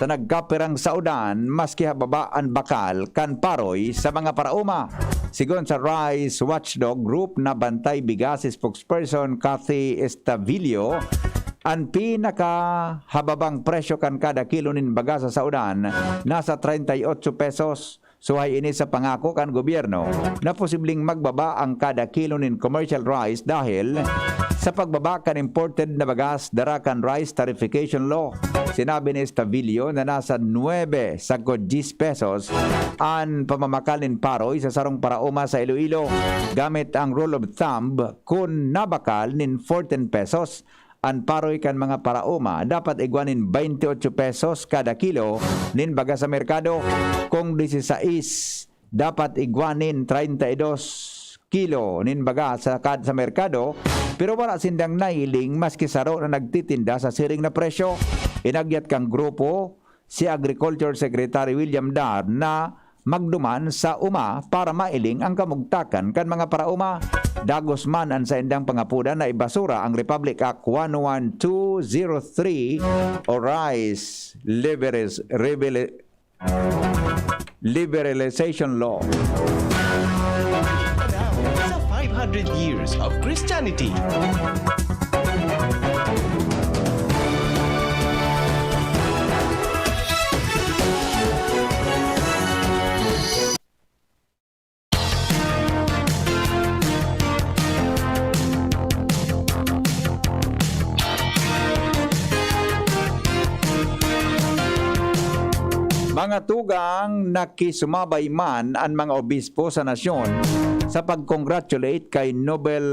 sa nagkapirang saodan, maski hababa an bakal kan paroy sa mga paraoma. Sigon sa Rice Watchdog Group na bantay bigas spokesperson Cathy Estavillo, an pinakahababang presyo kan kada kilo nin bagas sa saodan nasa treinta y ocho pesos. Suhay ini sa pangako kan gobyerno na posibleng magbaba ang kada kilo nin commercial rice dahil sa pagbaba kan imported na bagas dara kan Rice Tariffication Law. Sinabi ni Estavillo na nasa nuebe sagkod dyes pesos an pamamakal nin paroy sa sarong paraoma sa Iloilo. Gamit ang rule of thumb, kun nabakal nin fourteen pesos an paroy kan mga paraoma, dapat igwa nin twenty-eight pesos kada kilo nin baga sa merkado. Kung disisais, dapat igwa nin treinta y dos kilo nin baga sa kad sa merkado, pero wala sindang nahiling maski saro na nagtitinda sa siring na presyo. Inagyat kan grupo si Agriculture Secretary William Dar na magduman sa uma para mailing ang kamugtakan kan mga paraoma. Dagos man an saindang pangapodan na ibasura ang Republic Act one one two zero three o Rice Liberis- Reveli- Liberalization Law. Sa five hundred years of Christianity. Mga tugang, nakisumabay man an mga obispo sa nasyon sa pag-congratulate kay Nobel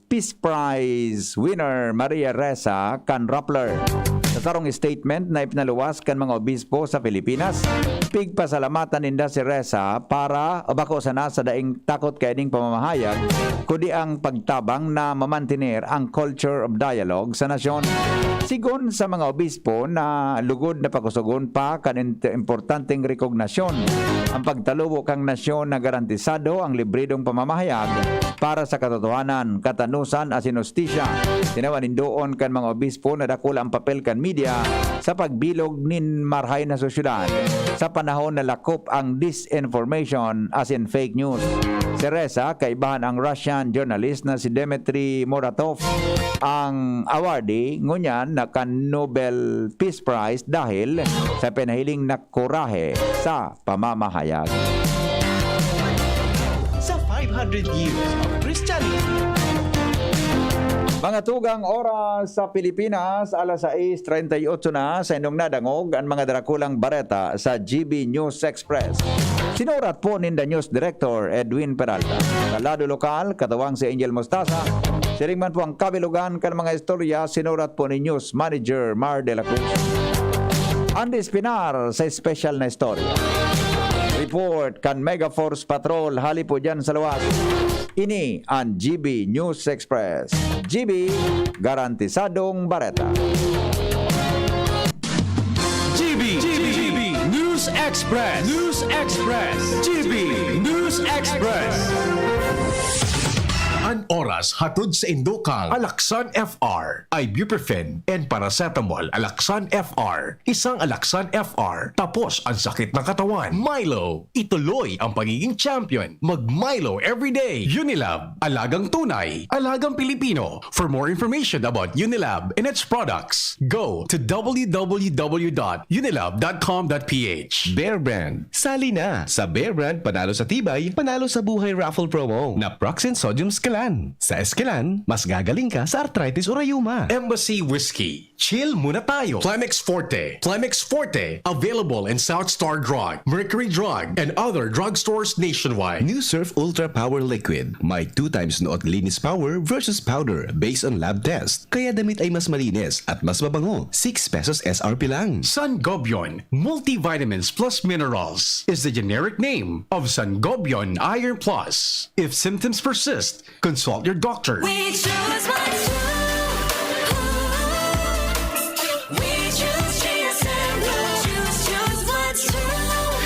Peace Prize winner Maria Ressa kan Rappler. Sa sarong statement na ipinaluwas kan mga obispo sa Pilipinas, pigpasalamatan ninda si Ressa para, o bako sana sa daing takot kaining pamamahayag, kundi ang pagtabang na mamantener ang culture of dialogue sa nasyon. Sigon sa mga obispo na lugod na pakusogon pa kan int- importanteng rekognasyon, ang pagtalubo kan nasyon na garantisado ang libridong pamamahayag para sa katotohanan, katanosan asin hustisya. Tinawan nindoon kan mga obispo na dakula ang papel kan media sa pagbilog nin marahay na sosyedad sa panahon na lakop ang disinformation asin fake news. Si Ressa, kaibahan ang Russian journalist na si Dmitry Muratov, ang awardee ngunyan na kan Nobel Peace Prize dahil sa pinahiling na kurahe sa pamamahayag. Sa five hundred years of Christianity. Mga tugang, oras sa Pilipinas, alas sais treinta y ocho na. Sa inyong nadangog an mga darakulang bareta sa G B News Express. Sinurat po ninda News Director Edwin Peralta. Sa lado lokal, katuwang si Angel Mostaza. Siring man po ang kabilugan kan mga istorya, sinurat po ni News Manager Mar de la Cruz. Andy Espinar sa espesyal na istorya. Report kan Mega Force Patrol, hali po dyan sa luwas. Ini an G B News Express. G B, garantisadong bareta. G B, G B, G B News Express. Express News Express G B News Express. An oras hatod sa indo kang Alaksan F R, ibuprofen and paracetamol. Alaksan F R, isang Alaksan F R, tapos ang sakit ng katawan. Milo, ituloy ang pagiging champion. Mag Milo everyday. Unilab, alagang tunay, alagang Pilipino. For more information about Unilab and its products, go to w w w dot unilab dot com dot p h. Bear Brand. Sali na sa Bear Brand Panalo sa Tibay, Panalo sa Buhay Raffle Promo na Proxin Sodium Scalan. Sa Scalan, mas gagaling ka sa arthritis o rayuma. Embassy Whiskey. Chill muna tayo. Plemex Forte. Plemex Forte. Available in South Star Drug, Mercury Drug, and other drugstores nationwide. New Surf Ultra Power Liquid. May two times noot linis power versus powder based on lab test. Kaya damit ay mas malinis at mas mabango. Six pesos S R P lang. Sangobion Multivitamins Plus Minerals is the generic name of Sangobion Iron Plus. If symptoms persist, consult your doctor. We choose what's true. We choose G S M Blue. Choose, choose what's true.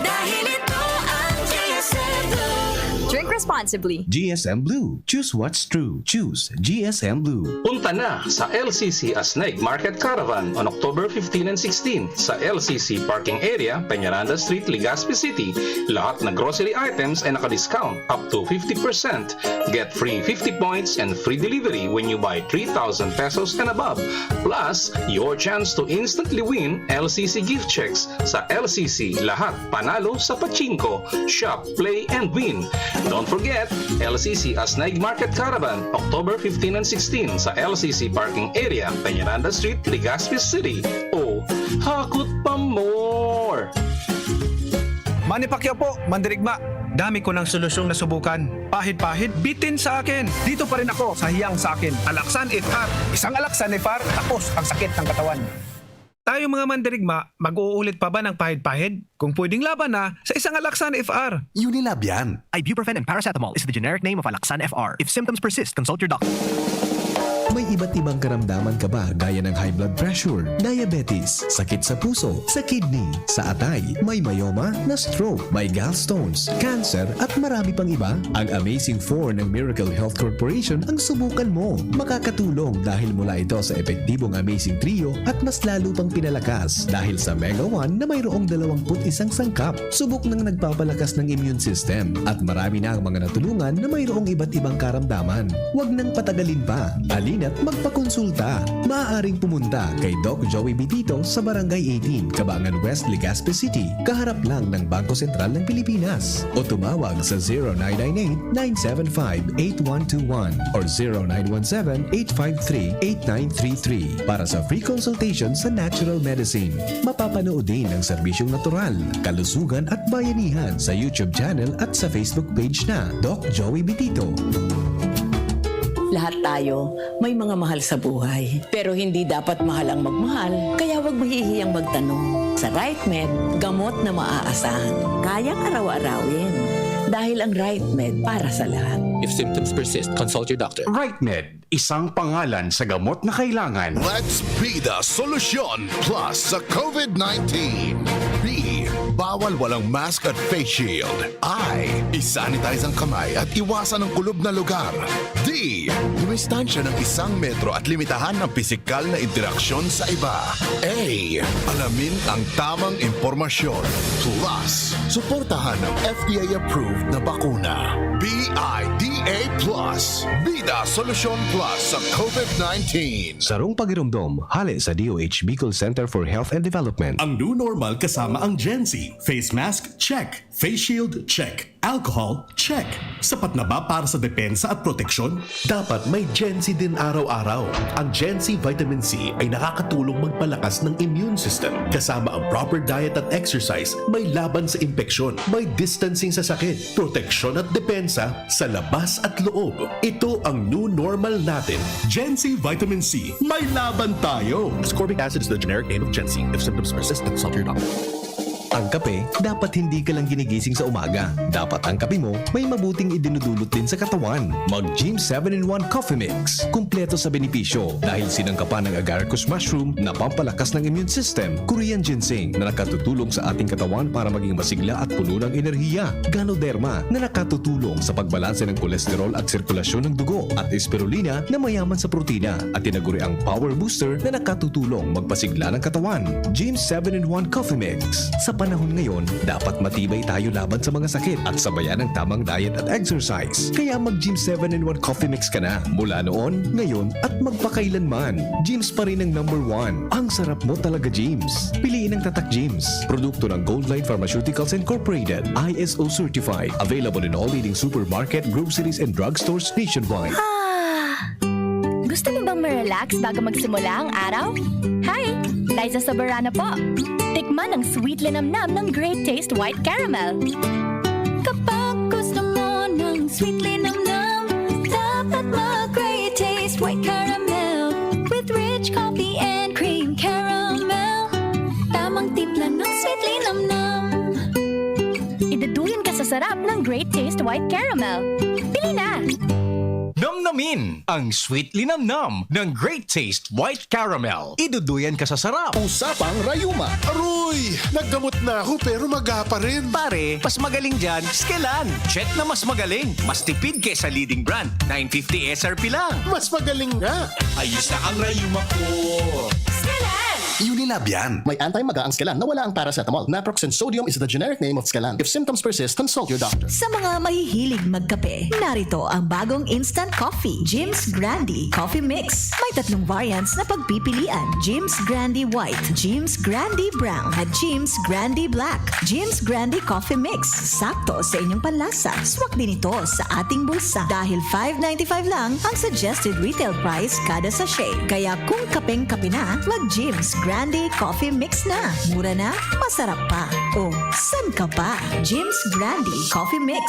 Dahil ito ang G S M Blue. Drink responsibly. G S M Blue. Choose what's true. Choose G S M Blue. Punta na sa L C C Asneg Market Caravan on October fifteen and sixteen sa L C C parking area, Peñaranda Street, Legazpi City. Lahat na grocery items ay naka-discount up to fifty percent. Get free fifty points and free delivery when you buy three thousand pesos and above. Plus, your chance to instantly win L C C gift checks sa L C C. Lahat panalo sa pachinko. Shop, play, and win. Don't forget, L C C Asneg Market Caravan, October fifteen and sixteen sa L C C parking area, Peñaranda Street, Legazpi City. O, hakot pa more! Manny Pacquiao po, mandirigma. Dami ko ng solusyong nasubukan. Pahid-pahid, bitin sa akin. Dito pa rin ako sa hiyang sa akin. Alaksan F R. Isang Alaksan F R, tapos ang sakit ng katawan. Tayo mga mandirigma, mag-uulit pa ba ng pahid-pahid? Kung pwedeng laban na, sa isang Alaksan F R. Unilab yan. Ibuprofen and paracetamol is the generic name of Alaxan F R. If symptoms persist, consult your doctor. May iba't ibang karamdaman ka ba gaya ng high blood pressure, diabetes, sakit sa puso, sa kidney, sa atay, may myoma, na-stroke, may gallstones, cancer, at marami pang iba? Ang Amazing Four ng Miracle Health Corporation ang subukan mo. Makakatulong dahil mula ito sa epektibong Amazing Trio at mas lalo pang pinalakas dahil sa Mega One na mayroong dalawampu't isang sangkap. Subok nang nagpapalakas ng immune system at marami na ang mga natulungan na mayroong iba't ibang karamdaman. Huwag nang patagalin pa. Halina't magpakonsulta. Maaaring pumunta kay Doc Joey Bitito sa Barangay eighteen, Cabangan West, Legazpi City, kaharap lang ng Bangko Sentral ng Pilipinas. O tumawag sa zero nine nine eight, nine seven five, eight one two one or zero nine one seven, eight five three, eight nine three three para sa free consultation sa natural medicine. Mapapanood din ang serbisyong natural, kalusugan at bayanihan sa YouTube channel at sa Facebook page na Doc Joey Bitito. Lahat tayo may mga mahal sa buhay, pero hindi dapat mahal ang magmahal, kaya huwag mahihiyang magtanong. Sa Right Med, gamot na maaasahan, kayang araw-arawin. Dahil ang Right Med para sa lahat. If symptoms persist, consult your doctor. Right Med, isang pangalan sa gamot na kailangan. Let's be the solution plus sa COVID nineteen. B, bawal walang mask at face shield. I, isanitize ang kamay at iwasan ang kulob na lugar. D, dumistansya ng isang metro at limitahan ang pisikal na interaksyon sa iba. A, alamin ang tamang impormasyon. Plus, suportahan ang F D A-approved na bakuna. B I D A plus. Bida Solusyon Plus sa COVID nineteen. Sarong pagiromdom, hale sa D O H Bicol Center for Health and Development. Ang new normal kasama ang Gen Z. Face mask, check. Face shield, check. Alcohol, check. Sapat na ba para sa depensa at proteksyon? Dapat may Gen Z din araw-araw. Ang Gen Z Vitamin C ay nakakatulong magpalakas ng immune system. Kasama ang proper diet at exercise, may laban sa impeksyon, may distancing sa sakit, proteksyon at depensa sa labas at loob. Ito ang new normal natin. Gen Z Vitamin C, may laban tayo! Ascorbic acid is the generic name of Gen Z. If symptoms persist, consult your doctor. Ang kape, dapat hindi ka lang ginigising sa umaga. Dapat ang kape mo may mabuting idinudulot din sa katawan. Mag Gym seven-in-one Coffee Mix. Kumpleto sa benepisyo dahil sinangkapan ng agaricus mushroom na pampalakas ng immune system, Korean ginseng na nakatutulong sa ating katawan para maging masigla at puno ng enerhiya, Ganoderma na nakatutulong sa pagbalanse ng kolesterol at sirkulasyon ng dugo, at Spirulina na mayaman sa protina at tinaguriang power booster na nakatutulong magpasigla ng katawan. Gym seven-in-one Coffee Mix. Sa panahon ngayon, dapat matibay tayo laban sa mga sakit at sabayan ng tamang diet at exercise. Kaya mag Gym seven-in-one Coffee Mix ka na mula noon, ngayon, at magpakailanman. Gym's pa rin ang number one. Ang sarap mo talaga, Gym's. Piliin ang Tatak Gym's. Produkto ng Goldline Pharmaceuticals Incorporated, I S O certified. Available in all leading supermarket, groceries, and drugstores nationwide. Ah! Gusto mo bang ma-relax bago magsimula ang araw? Hi! Liza Soberano po. Tikman ang sweet linamnam ng Great Taste White Caramel. Kapag gusto mo ng sweet linamnam, dapat mag Great Taste White Caramel with rich coffee and cream caramel. Tamang timpla ng sweet linamnam. Iduduyan ka sa sarap ng Great Taste White Caramel. Bili na! Namnamin ang sweet linamnam ng Great Taste White Caramel. Iduduyan ka sa sarap. Usapang Rayuma. Aroy! Naggamot na ako pero maga pa rin. Pare, mas magaling dyan, Skelan. Check na mas magaling. Mas tipid kesa leading brand. nine fifty S R P lang. Mas magaling nga. Ayos na ang rayuma ko. Unilab yan. May anti-maga ang Skelan na wala ang paracetamol. Naproxen sodium is the generic name of Skelan. If symptoms persist, consult your doctor. Sa mga mahihilig magkape, narito ang bagong instant coffee, Jim's Grande Coffee Mix. May tatlong variants na pagpipilian, Jim's Grande White, Jim's Grande Brown, at Jim's Grande Black. Jim's Grande Coffee Mix, sakto sa inyong panlasa. Swak din ito sa ating bulsa dahil five ninety-five lang ang suggested retail price kada sachet. Kaya kung kapeng-kape na, mag Jim's Grande Coffee Mix na. Mura na, masarap pa. O, san ka pa? Jim's Grande Coffee Mix.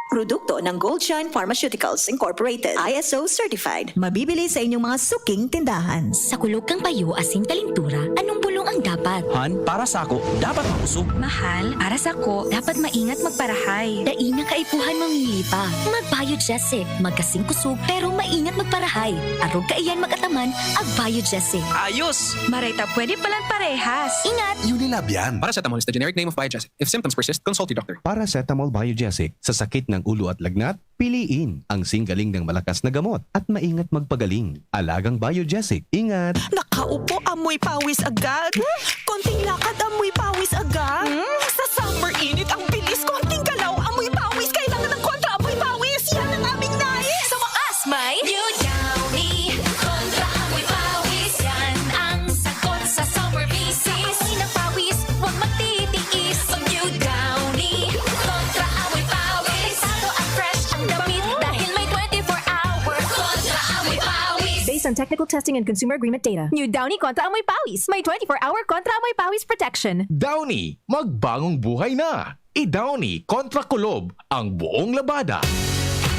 Produkto ng Goldshine Pharmaceuticals Incorporated, I S O certified. Mabibili sa inyong mga suking tindahan. Sa kulog kang payo asin kalintura, anong bulong ang dapat? Han, para sako, dapat makusog. Mahal, para sako, dapat maingat magparahay. Dai na kaipuhan mamili pa. Mag-Biogesic, magkasing kusog pero maingat magparahay. Arog kaiyan mag-ataman, ag-Biogesic. Ayos! Maray ta pwede palan parehas. Ingat! Unilab yan. Paracetamol is the generic name of Biogesic. If symptoms persist, consult your doctor. Paracetamol Biogesic sa sakit ng ulo at lagnat, piliin ang singgaling ng malakas na gamot at maingat magpagaling. Alagang Biogesic. Ingat! Nakaupo, amoy pawis agad. Konting lakad, amoy pawis agad. Hmm? Sa summer init, ang bilis. Konting galaw, amoy pawis. Kailangan ng kontra amoy pawis. Yan ang aming nais. Sa wakas, may New Downy. Kontra amoy pawis. Yan ang sagot sa summer bisis. Amoy ng pawis, huwag magtitiis. Mag New Downy. Kontra amoy pawis. Delikado at fresh ang damit dahil may twenty-four hour kontra amoy pawis. Based on technical testing and consumer agreement data, New Downy Kontra Amoy Pawis. May twenty-four hour Kontra Amoy Pawis protection. Downy, magbagong buhay na! I-Downy kontra kulob ang buong labada.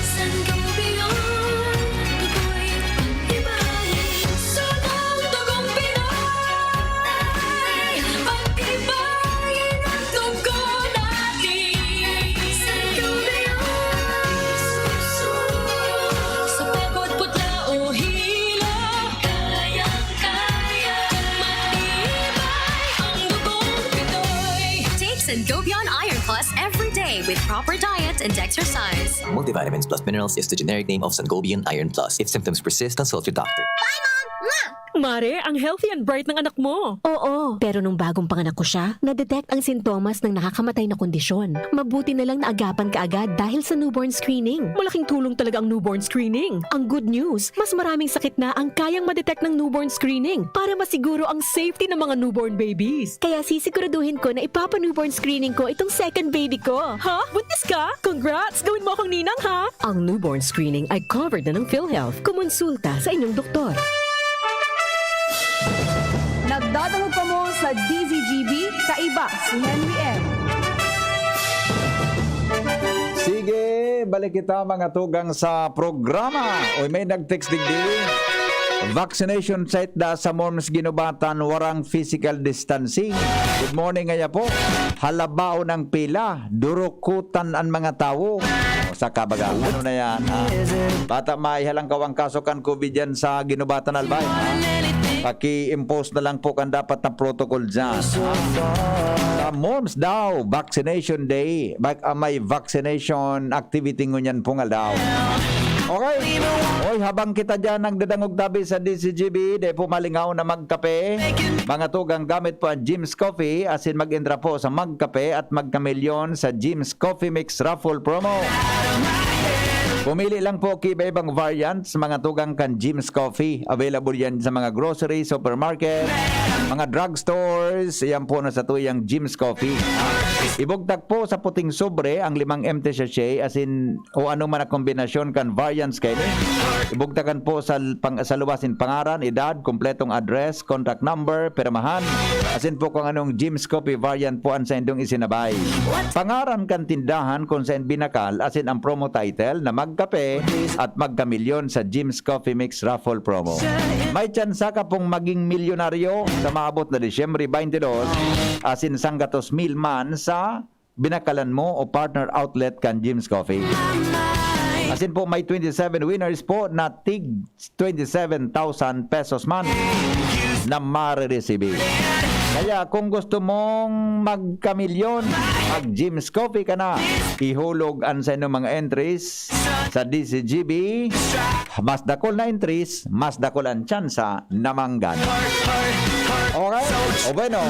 Sangobion, ako'y pagtibayin. Sunog dugong Pinoy, pagtibayin ang dugo natin. Sangobion, sa pagod, putla o hilo, kayang-kaya, matibay ang dugong Pinoy. Take Sangobion Iron Plus every day with proper diet and exercise. Multivitamins plus minerals is the generic name of Sangobion Iron Plus. If symptoms persist, consult your doctor. Mare, ang healthy and bright ng anak mo. Oo, pero nung bagong panganak ko siya, na-detect ang sintomas ng nakakamatay na kondisyon. Mabuti na lang naagapan kaagad dahil sa newborn screening. Malaking tulong talaga ang newborn screening. Ang good news, mas maraming sakit na ang kayang ma-detect ng newborn screening para masiguro ang safety ng mga newborn babies. Kaya sisiguraduhin ko na ipapa-newborn screening ko itong second baby ko. Ha? Buntis ka? Congrats! Gawin mo akong ninang, ha? Ang newborn screening ay covered na ng PhilHealth. Kumonsulta sa inyong doktor. Nagdadangog kamo sa D Z G B, kaiba si Henry M. Sige, balik kita mga tugang sa programa. Uy, may nag-text digdi. Vaccination site da sa Morms Ginubatan, warang physical distancing. Good morning, ngaya po. Halabaon ang pila, durukutan ang mga tawo. O, sa kabaga, ano na yan, ha? Bata, maihalang kawang kaso kan COVID yan sa Ginubatan, Albay, ha? Paki-impose na lang po kan dapat na protocol dyan, ha? Sa Morms daw, vaccination day. Bak-, ah, may vaccination activity ngunyan pong aldaw. Okay. Oy, habang kita dyan nagdadangog tabi sa D C G B, di po malingaw na magkape. Mga tugang, gamit po ang Jim's Coffee, asin mag-entra po sa magkape at magkamilyon sa Jim's Coffee Mix Raffle Promo. Pumili lang po ki iba-ibang variants, mga tugang, kan Jim's Coffee. Available yan sa mga grocery, supermarket, mga drugstores. Yan po na sa tuyang Jim's Coffee. Ibugtak po sa puting sobre ang limang empty sachet, asin o ano man na kombinasyon kan variants kaini. Ibugtakan po sa, pang, sa luwas nin pangaran, edad, kompletong address, contact number, pirmahan, asin po kung anong Jim's Coffee variant po an saindong isinabay. Pangaran kan tindahan kung sain binakal, asin ang promo title na Magkape at Magkamilyon sa Jim's Coffee Mix Raffle Promo. May tsansa ka pong maging milyonaryo sa maabot na Disyembre twenty-two, asin sanggatos mil man sa binakalan mo o partner outlet kan Jim's Coffee. Asin po, may twenty-seven winners po na tig twenty-seven thousand pesos man na mariresibi. Kaya kung gusto mong magkamilyon, mag-Jim's Coffee ka na. Ihulog an sa inyong mga entries sa D C G B. Mas dakul na entries, mas dakul ang tsansa na manggana. Okay? O bueno,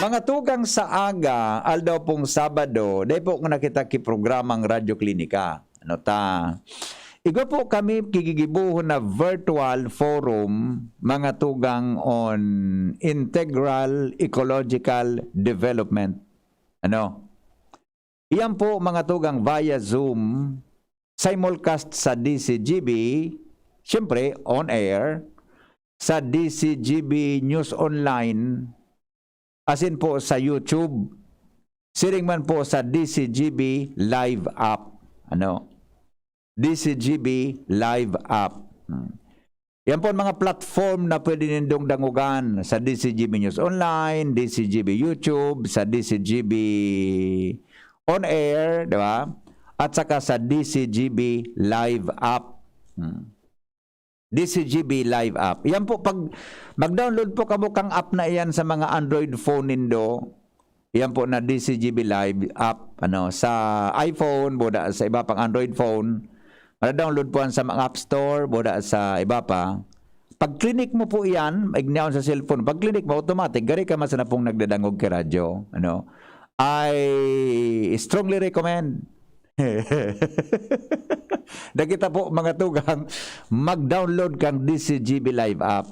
mga tugang, sa aga, aldaw pong Sabado, dai po ko nakita ki programang Radyo Klinika. Ano ta? Igwa po kami gigigibohon na virtual forum, mga tugang, on integral ecological development. Ano? Iyan po, mga tugang, via Zoom, simulcast sa D C G B, siyempre, on air, sa D C G B News Online, asin po sa YouTube, siring man po sa D C G B Live app. Ano? D C G B Live app. Hmm. Yan po ang mga platform na pwede nindong dangogan sa D C G B News Online, D C G B YouTube, sa D C G B On Air, di ba? At saka sa D C G B Live app. Hmm. D C G B Live app. Yan po, pag mag-download po kamo kang app na iyan sa mga Android phone nindo, yan po na D C G B Live app, ano, sa iPhone, boda sa iba pang Android phone, ma-download po yan sa mga App Store, boda sa iba pa. Pag clinick mo po iyan, igniaon sa cellphone, pag clinick mo, automatic, gari ka man sana pong nagdadangog ki radyo, ano. I strongly recommend. Dai kita po, mga tugang, mag-download kang D C G B Live app.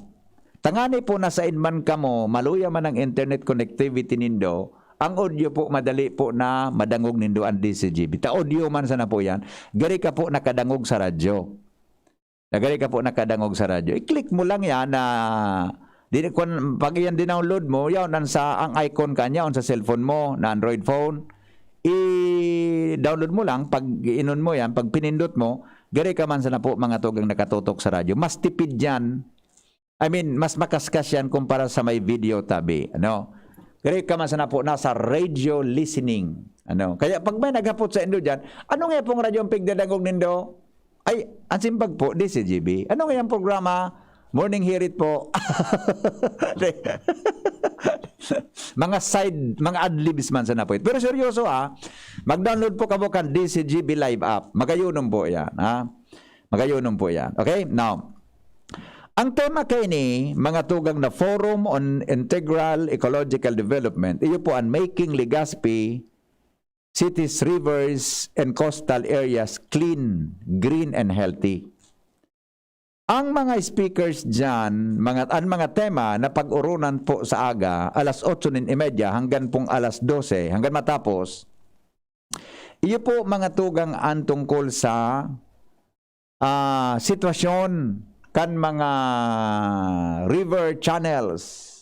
Tangani po na sain man kamo, maluya man ang internet connectivity nindo, ang audio po, madali po na madangog nindo ang D C G B. Ta audio man sana po yan, gari ka po nakadangog sa radyo. Na gari ka po nakadangog sa radyo. I-click mo lang yan na, di, kun, pag iyan dinownload mo, yan ang sa, ang icon ka niya, on sa cellphone mo, na Android phone. I-download mo lang, pag inon mo yan, pag pinindot mo, gari ka man sana po, mga tugang, nakatutok sa radyo. Mas tipid yan. I mean, mas makaskas yan kumpara sa may video tabi, ano? Gari ka man sana po, nasa radio listening, ano? Kaya pag may naghapot saindo diyan, "Ano nga pong radyo ang pigdadangog nindo?" Ay, ang simbag po, D C G B. "Ano nga yung programa?" "Morning Hirit po." Mga side, mga adlibs man sana po ito. Pero seryoso, ah, mag-download po kamo kan D C G B Live app. Magayonon po yan, ha? Magayonon po yan. Okay? Now, ang tema kaini, mga tugang, na Forum on Integral Ecological Development, iyo po ang Making Legazpi Cities, Rivers, and Coastal Areas Clean, Green, and Healthy. Ang mga speakers diyan, mga, ang mga tema na pag-oronan po sa aga, alas otso nin imedya hanggan pong alas dose, hanggan matapos, iyo po, mga tugang, ang tungkol sa, ah, sitwasyon kan mga river channels,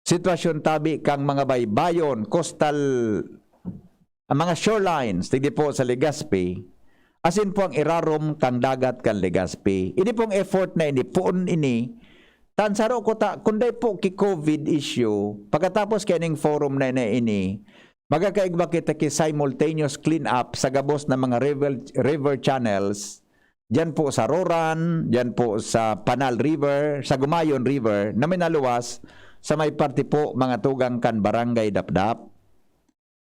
sitwasyon tabi kan mga baybayon, coastal, ang mga shorelines, digdi po sa Legazpi, asin po ang irarom kan dagat kan Legazpi. Ini pong effort na ini, poon ini, tan saro ko ta, kun dai po ki COVID issue, pagkatapos kaining forum na, na ini, magkakaigwa kita ki simultaneous clean up sa gabos na mga river, river channels, diyan po sa Roran, diyan po sa Panal River, sa Gumayon River, na minaluwas sa may parte po mga tugang kan Barangay Dapdap.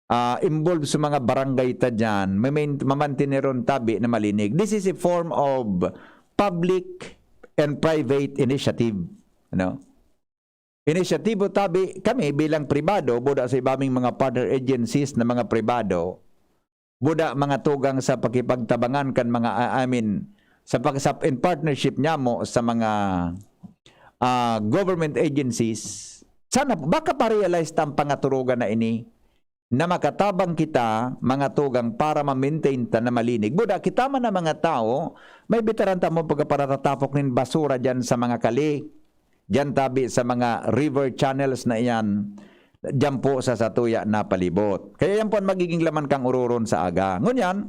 Ah, involved sa mga barangay ta diyan, mamain-, mamantineron tabi na malinig. This is a form of public and private initiative, ano? Inisyatibo tabi kami bilang pribado, buda sa ibaming mga partner agencies na mga pribado, buda mga tugang sa pakipagtabangan kan mga, ah, I mean, sa pag-, sa, in partnership niya mo sa mga, ah, government agencies. Sana, baka pa-realize ta ang pangaturugan na ini, na makatabang kita, mga tugang, para ma-maintain ta na malinig. Buda, kita man na mga tao, may bitaran ta mo pagkaparatatapok nin basura diyan sa mga kali, diyan tabi sa mga river channels na iyan, diyan po sa satuya na palibot. Kaya yan po ang magiging laman kang ururon sa aga. Ngunyan,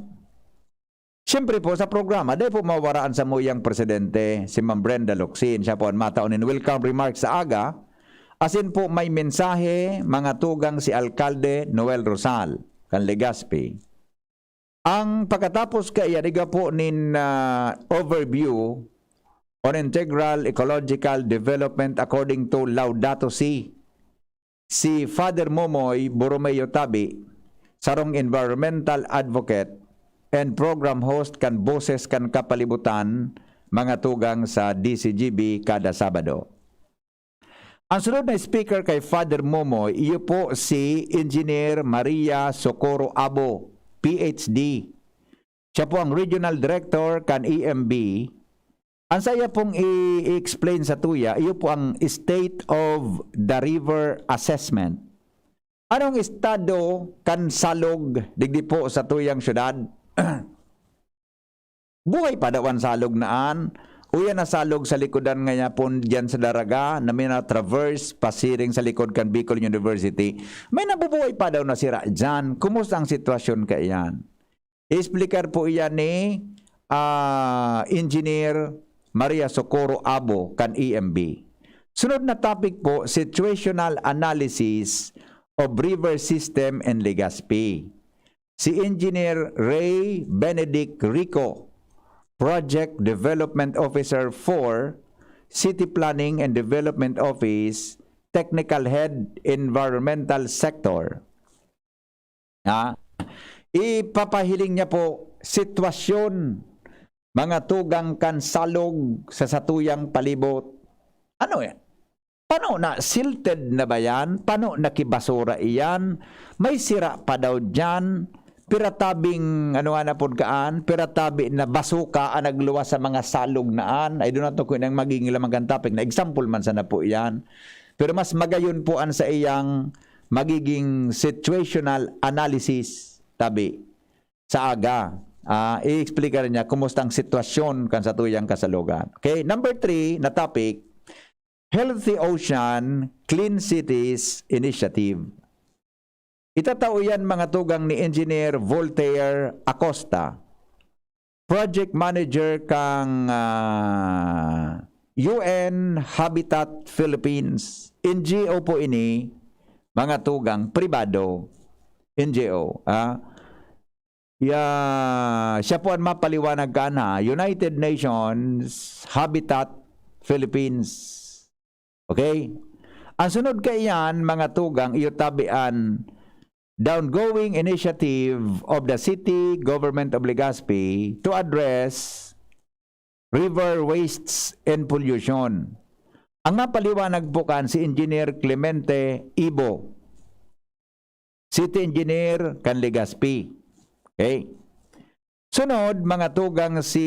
siyempre po, sa programa, dahil po mawaraan sa muyang presidente, si Ma'am Brenda Locsin. Siya po ang mataon nin welcome remarks sa aga. Asin po, may mensahe, mga tugang, si Alkalde Noel Rosal, kan Legazpi. Ang pagkatapos kaiyan, iga po nin, ah, overview on integral ecological development according to Laudato Si, si Father Momoy Borromeo Tabi, sarong environmental advocate and program host kan Boses kan Kapalibutan, mga tugang sa D C G B kada Sabado. Ang sunod na speaker kay Father Momoy, iyo po si Engineer Maria Socorro Abo, P H D. Siya po ang Regional Director kan E M B. Ang saya pong i-, i-explain sa tuya, iyo po ang State of the River Assessment. Anong estado kan salog digdi po sa tuyang syudad? Buhay pa daw an salog na an. Uya na salog sa likodan ngaya pon diyan sa Daraga na mina-traverse pasiring sa likod kan Bicol University. May nabubuhay pa daw na sira diyan. Kumusta ang sitwasyon kaiyan? Explicar po iyan ni, ah, Engineer Maria Socorro Abo kan E M B. Sunod na topic po, situational analysis of river system in Legazpi. Si Engineer Ray Benedict Rico, Project Development Officer for City Planning and Development Office, Technical Head, Environmental Sector. Ha? Ipapahiling niya po sitwasyon, mga tugang kan salog sa satuyang palibot. Ano yan? Pano na, silted na ba yan? Pano na ki basura iyan? May sira pa daw diyan. Piratabing, ano nga na pod kaan? Piratabi na basuka ang nagluwas sa mga salog na an. I do not know kung ang magiging laman kan topic na example man sana po iyan. Pero mas magayon po an sa iyang magiging situational analysis, tabi, sa aga. Ah, i-explica niya kumusta ang sitwasyon kan satuyang kasalugan. Okay, number three na topic, Healthy Ocean, Clean Cities Initiative. Itatao yan, mga tugang, ni Engineer Voltaire Acosta, Project Manager kang, ah, U N Habitat Philippines. N G O po ini, mga tugang, pribado. N G O, ah. Ya, siya po ang mapaliwanag kan ha, United Nations Habitat Philippines. Okay? Ang sunod kaiyan, mga tugang, iyo tabi an the ongoing initiative of the City Government of Legazpi to address river wastes and pollution. Ang mapaliwanag po kan si Engineer Clemente Ibo, City Engineer kan Legazpi. Okay. Sunod, mga tugang, si,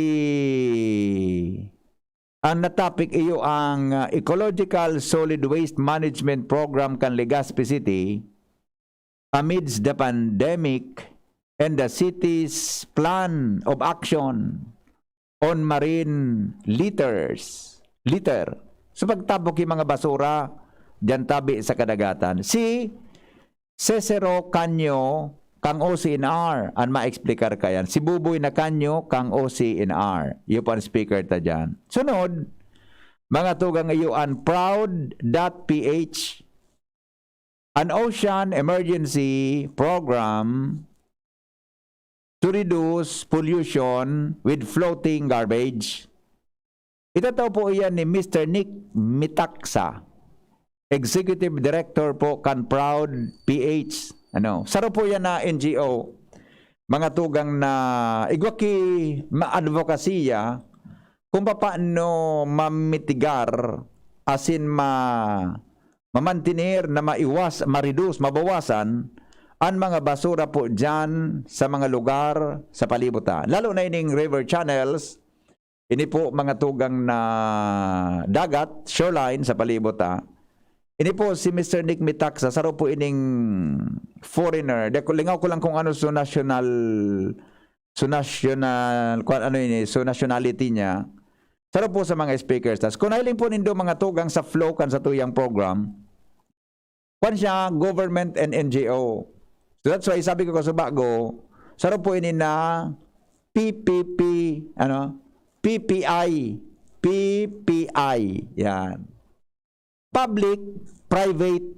ang na-topic iyo ang, ah, Ecological Solid Waste Management Program kan Legazpi City amidst the pandemic and the city's plan of action on marine litters, litter. So, pagtabok yung mga basura diyan tabi sa kadagatan. Si Cicero Canyo kang O C N R an maexplikar kaiyan. Si Buboy Nacanyo kang O C N R. Iyo po an speaker ta diyan. Sunod, mga tugang, iyo an proud dot P H, an ocean emergency program to reduce pollution with floating garbage. Itatao po iyan ni Mister Nick Mitaksa, Executive Director po kan Proud P H. Ano, saro po yan na N G O, mga tugang, na igwa ki maadvokasya kung papaano mamitigar asin ma-, mamantener na maiwas, ma-reduce, mabawasan an mga basura po diyan sa mga lugar sa palibot ta. Lalo na ining river channels, ini po mga tugang na dagat, shoreline sa palibot ta. Ini po si Mister Nick Mitaksa, saro po ining foreigner. Di ko, lingaw ko lang kung ano so national, so national, kung ano ini, so nationality niya. Saro po sa mga speakers. Tas kung nahiling po nindo mga tugang sa flow kan sa tuyang program, kwan siya, government and N G O. So that's why sabi ko kasubago, saro po ini na P P P, ano, P P I, P P I. Yan. Public Private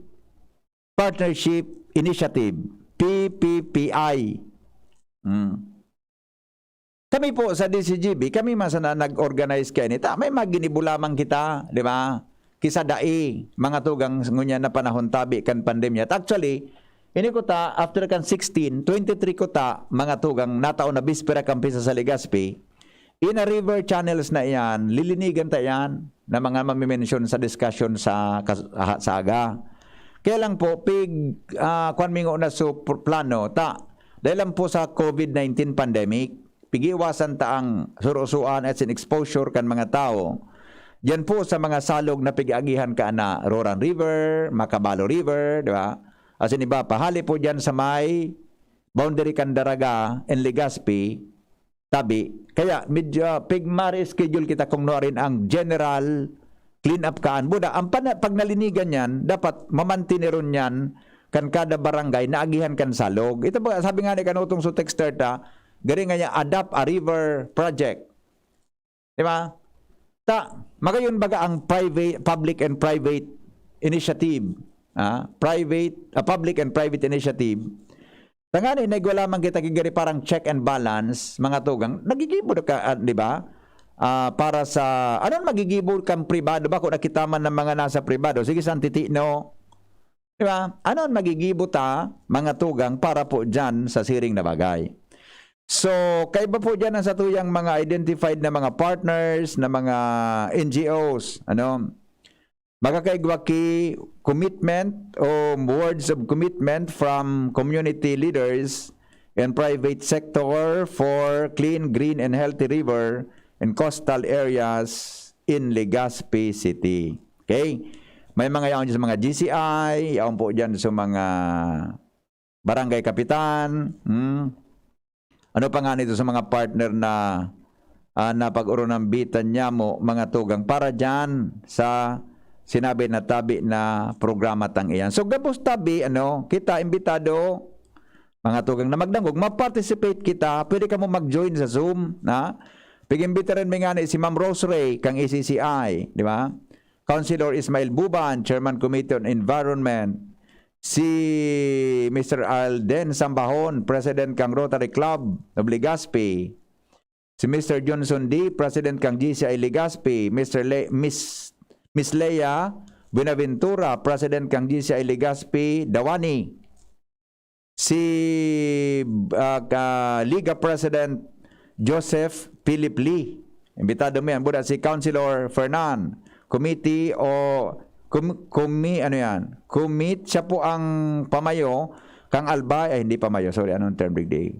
Partnership Initiative, P P P I. Hmm. Kami po sa D C G B, kami man sana nag-organize kaini ta may maginibo lamang kita, di ba? Kisa dai, mga tugang, ngunyan na panahon tabi kan pandemya. At actually, ini ko ta, after kan sixteen, twenty-three ko ta, mga tugang, nataon na bispera kan pista sa Legazpi, in a river channels na iyan, lilinigan ta iyan na mga mamimensyon sa discussion sa kas-, ha-, sa aga. Kaya lang po, pig, ah, kwan mi ngona so pr-, plano, ta, dahil lang po sa COVID nineteen pandemic, pigiwasan ta ang surusuan at sin exposure kan mga tawo. Diyan po sa mga salog na pig-agihan ka na Roran River, Macabalo River, di ba? Asin iba pa, hali po diyan sa may boundary kan Daraga and Legazpi, tabi. Kaya medyo, ah, pig ma-reschedule kita kung nuarin ang general clean up kaan. Buda, ang pana-, pag nalinigan yan, dapat mamantineron yan kan kada barangay na agihan kan salog. Ito ba, sabi nga ni kanutong so texter ta, gari nga niya, adopt a river project. Di ba? Ta, magayon baga ang private, public and private initiative. Ah, private, ah, public and private initiative. Tangani, naigwa lamang kita gigari parang check and balance, mga tugang. Nagigibo ka, ah, di ba? Ah, para sa, ano ang magigibo kang pribado? Bako nakita man ng mga nasa pribado. Sige, Santitino. Di ba? Ano ang magigibo ta, mga tugang, para po dyan sa siring na bagay? So, kaiba po dyan ang satuyang mga identified na mga partners, na mga N G Os. Ano? Makakaigwa ki commitment o words of commitment from community leaders and private sector for clean, green, and healthy river and coastal areas in Legazpi City. Okay? May mga yaon dyan sa mga G C I, yaon po dyan sa mga barangay kapitan, hmm? Ano pa nga nito sa mga partner na, ah, na pag-urunan bitan niya mo, mga tugang, para dyan sa sinabi na tabi na programa tang iyan. So, gabos tabi, ano, kita, imbitado, mga tugang na magdangog, ma-participate kita, pwede kamo mag-join sa Zoom, na? Pag-imbitaran mi nga ni si Ma'am Rose Ray, kang A C C I, di ba? Councilor Ismael Buban, Chairman Committee on Environment, si Mister Alden Sambahon, President kang Rotary Club of Legazpi, si Mister Johnson D, President kang G C I Legazpi, Mister Le-, Miss, Miss Lea Buenaventura, President kang G C I Legazpi, Dawani, si, ah, ka-, Liga President Joseph Philip Lee. Imbitado mo yan. Buda si Councilor Fernan. Committee o com-, comi-, ano yan? Commit, siya po ang pamayo kang Albay, ay, hindi pamayo, sorry, anong term, Big Day?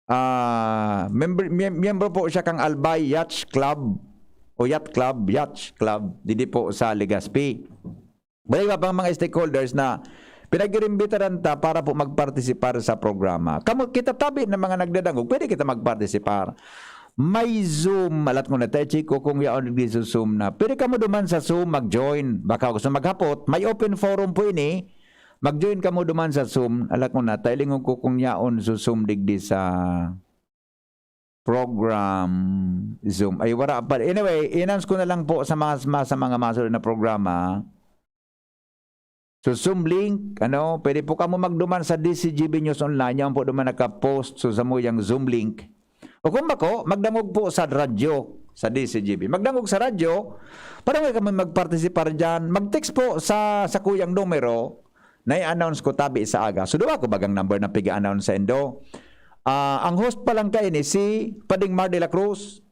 Ah, member, miyem-, miyembro po siya kang Albay Yacht Club o Yacht Club, Yacht Club, didi po sa Legazpi. May iba pang mga stakeholders na pinag-iimbitaran ta para po magpartisipar sa programa. Kamo, kita tabi ng mga nagdadangog, pwede kita magpartisipar. May Zoom, alat ko na tayo, Chico, kung yaon nagdi-Zoom na. Pwede kamo duman sa Zoom, mag-join. Baka gusto maghapot, may open forum po ini Mag-join kamo duman sa Zoom. Ala ko na, ta hilingon ko kung yaon sa Zoom digdi sa program Zoom. Ay, wala pa. Anyway, i-announce ko na lang po sa mga, sa mga masunod na programa. So, Zoom link, ano, pwede po kamo magduman sa D C G B News Online. Yan po duman nakapost so, sa muyang Zoom link. O kung bako, magdangog po sa radyo, sa D C G B. Magdangog sa radyo, para nga kami magpartisipar dyan. Mag-text po sa, sa kuyang numero na i-announce ko tabi sa aga. So, duwa ko bagang number na piga-announce sa indo. Ah, ang host pa lang kaini, si Pading Mar de la Cruz,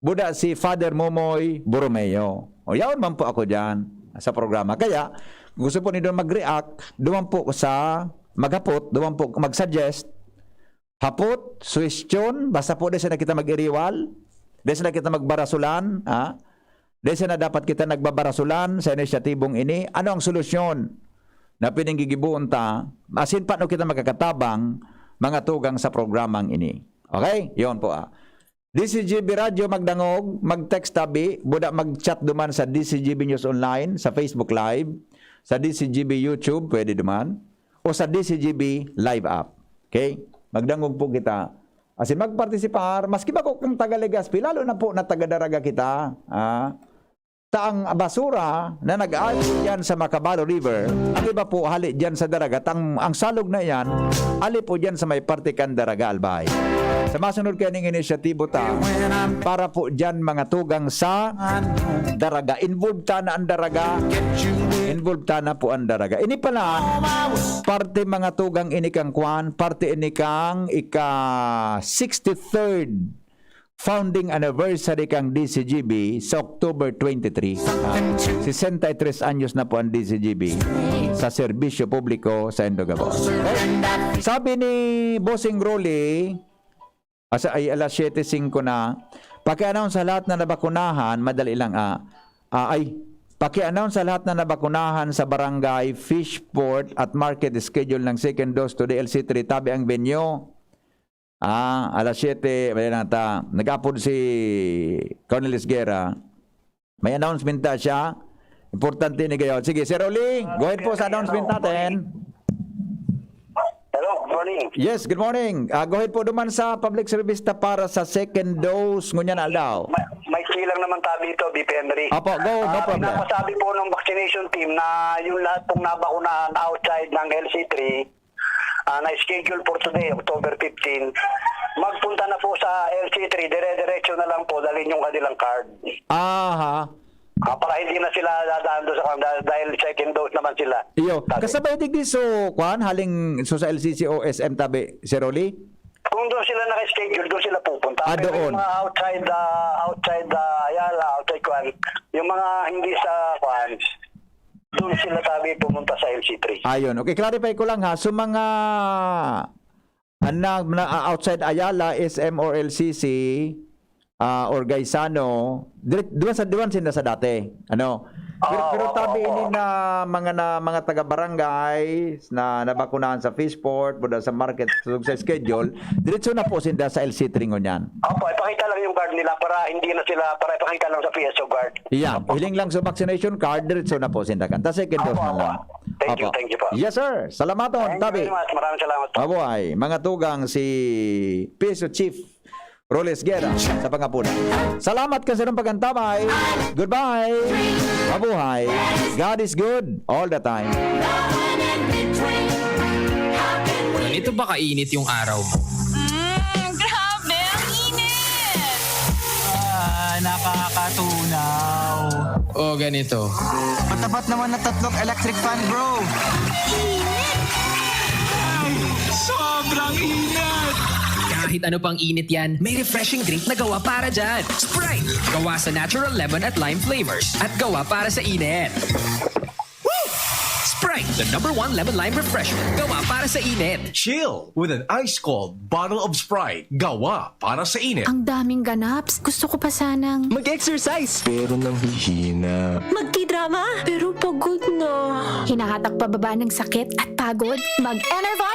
buda si Father Momoy Borromeo. O, yaon man po ako dyan sa programa. Kaya, gusto po nindo mag-react, duman po sa maghapot, duman po mag-suggest. Hapot, suwestyon, basta po di sana kita mag-iriwal, di sana kita magbarasulan, ha? Di sana dapat kita nagbabarasulan sa inisyatibong ini. Ano ang solusyon na pinanggigiboon ta? Asin paano kita makakatabang mga tugang sa programang ini? Okay? Yon po, ah. D C G B Radyo magdangog, mag-text tabi, buda mag-chat duman sa D C G B News Online, sa Facebook Live, sa D C G B YouTube, pwede duman, o sa D C G B Live app. Okay? Magdangog po kita. Asin magpartisipar, maski bako kang taga Legazpi, lalo na po na taga Daraga kita. Ah, ta ang basura na nag-aali diyan sa Macabalo River, ang iba po hali diyan sa Daraga, ta ang, ang salog na iyan, ali po diyan sa may parte kan Daraga, Albay. Sa masunod kaning inisyatibo ta, para po diyan mga tugang sa Daraga. Involved ta na ang Daraga. Involved ta na po ang Daraga. Ini pala, parte mga tugang ini kang kwan, parte ini kang ika sixty-third founding anniversary kang D C G B sa October twenty-three. Ah, sesenta y tres anyos na po ang D C G B sa serbisyo publiko sa Indogabo. Okay? Sabi ni Bossing Rolly, asa, ay, alas siyete singko na, "Paki-announce sa lahat na nabakunahan, madali lang, ah, ah, ay, paki-announce sa lahat na nabakunahan sa barangay, fishport at market schedule ng second dose to D L C three, tabi ang venue." Ah, alas siyete, may lang ta. Nag-apod si Cornelis Guerra. May announcement ta siya. Importante ni gayon. Sige, Sir Oli, go ahead po sa announcement natin. Hello, good morning. Yes, good morning. Ah, go ahead po duman sa public service ta para sa second dose ngunyan aldaw. May, may silang naman tabi ito, B P Henry. Opo, go, no Ah, problem. Pinapasabi po ng vaccination team na yung lahat pong nabakunahan outside ng L C three, ah, na-schedule for today, October fifteen, magpunta na po sa L C three, dire-diretso na lang po, dalhin yung kanilang card. Aha. Ah, para hindi na sila dadaan doon sa kanilang, dahil second dose naman sila. Iyo. Sabi. Kasabay digdi so, kwan, haling so sa L C C o S M tabi, Sir Oli? Kung doon sila naka-schedule, doon sila pupunta. Ah, Pero doon. Yung mga outside, ah, outside ah, Ayala, outside Kwan, yung mga hindi sa Kwan, doon sila tabi pumunta sa L C three. Ayun. Okay, clarify ko lang ha. So mga anak na ah, outside Ayala, S M or L C C, ah, or Gaisano, dire- duwan sa duwan sinda sa dati. Ano? Pero, Oo, pero oo, tabi oo. Ini na mga na mga taga barangay na nabakunahan sa fishport, buda sa market, sulog sa schedule, diretso na po sinda sa L C three ngunyan. Opo, ipakita lang yung card nila para hindi na sila, para ipakita lang sa P S O guard. Iya, hiling lang sa vaccination card, diretso na po sinda kan. Ta second dose Opo, na opo. lang. Thank you, thank you po. Yes, sir. Salamaton, Thank you tabi. Very much. Maraming salamat po. Mabuhay. Mga tugang si P S O Chief Roles Guerra sa Pangapunan. Salamat kasi ng pagantabay. Goodbye. Mabuhay. God is good all the time. Ganito ba kainit yung araw mo? Mm, grabe, ang init! Ah, nakakatunaw. O ganito. Matapat naman na tatlong electric fan, bro. Ay, sobrang init! Kahit ano pang init yan, may refreshing drink na gawa para dyan. Sprite! Gawa sa natural lemon at lime flavors at gawa para sa init. Woo! Sprite, the number one lemon lime refreshment. Gawa para sa init. Chill with an ice-cold bottle of Sprite. Gawa para sa init. Ang daming ganaps. Gusto ko pa sanang Mag-exercise. Pero nanghihina. Magkidrama, pero pagod na. Hinahatak pababa ng sakit at pagod. Mag-Enervon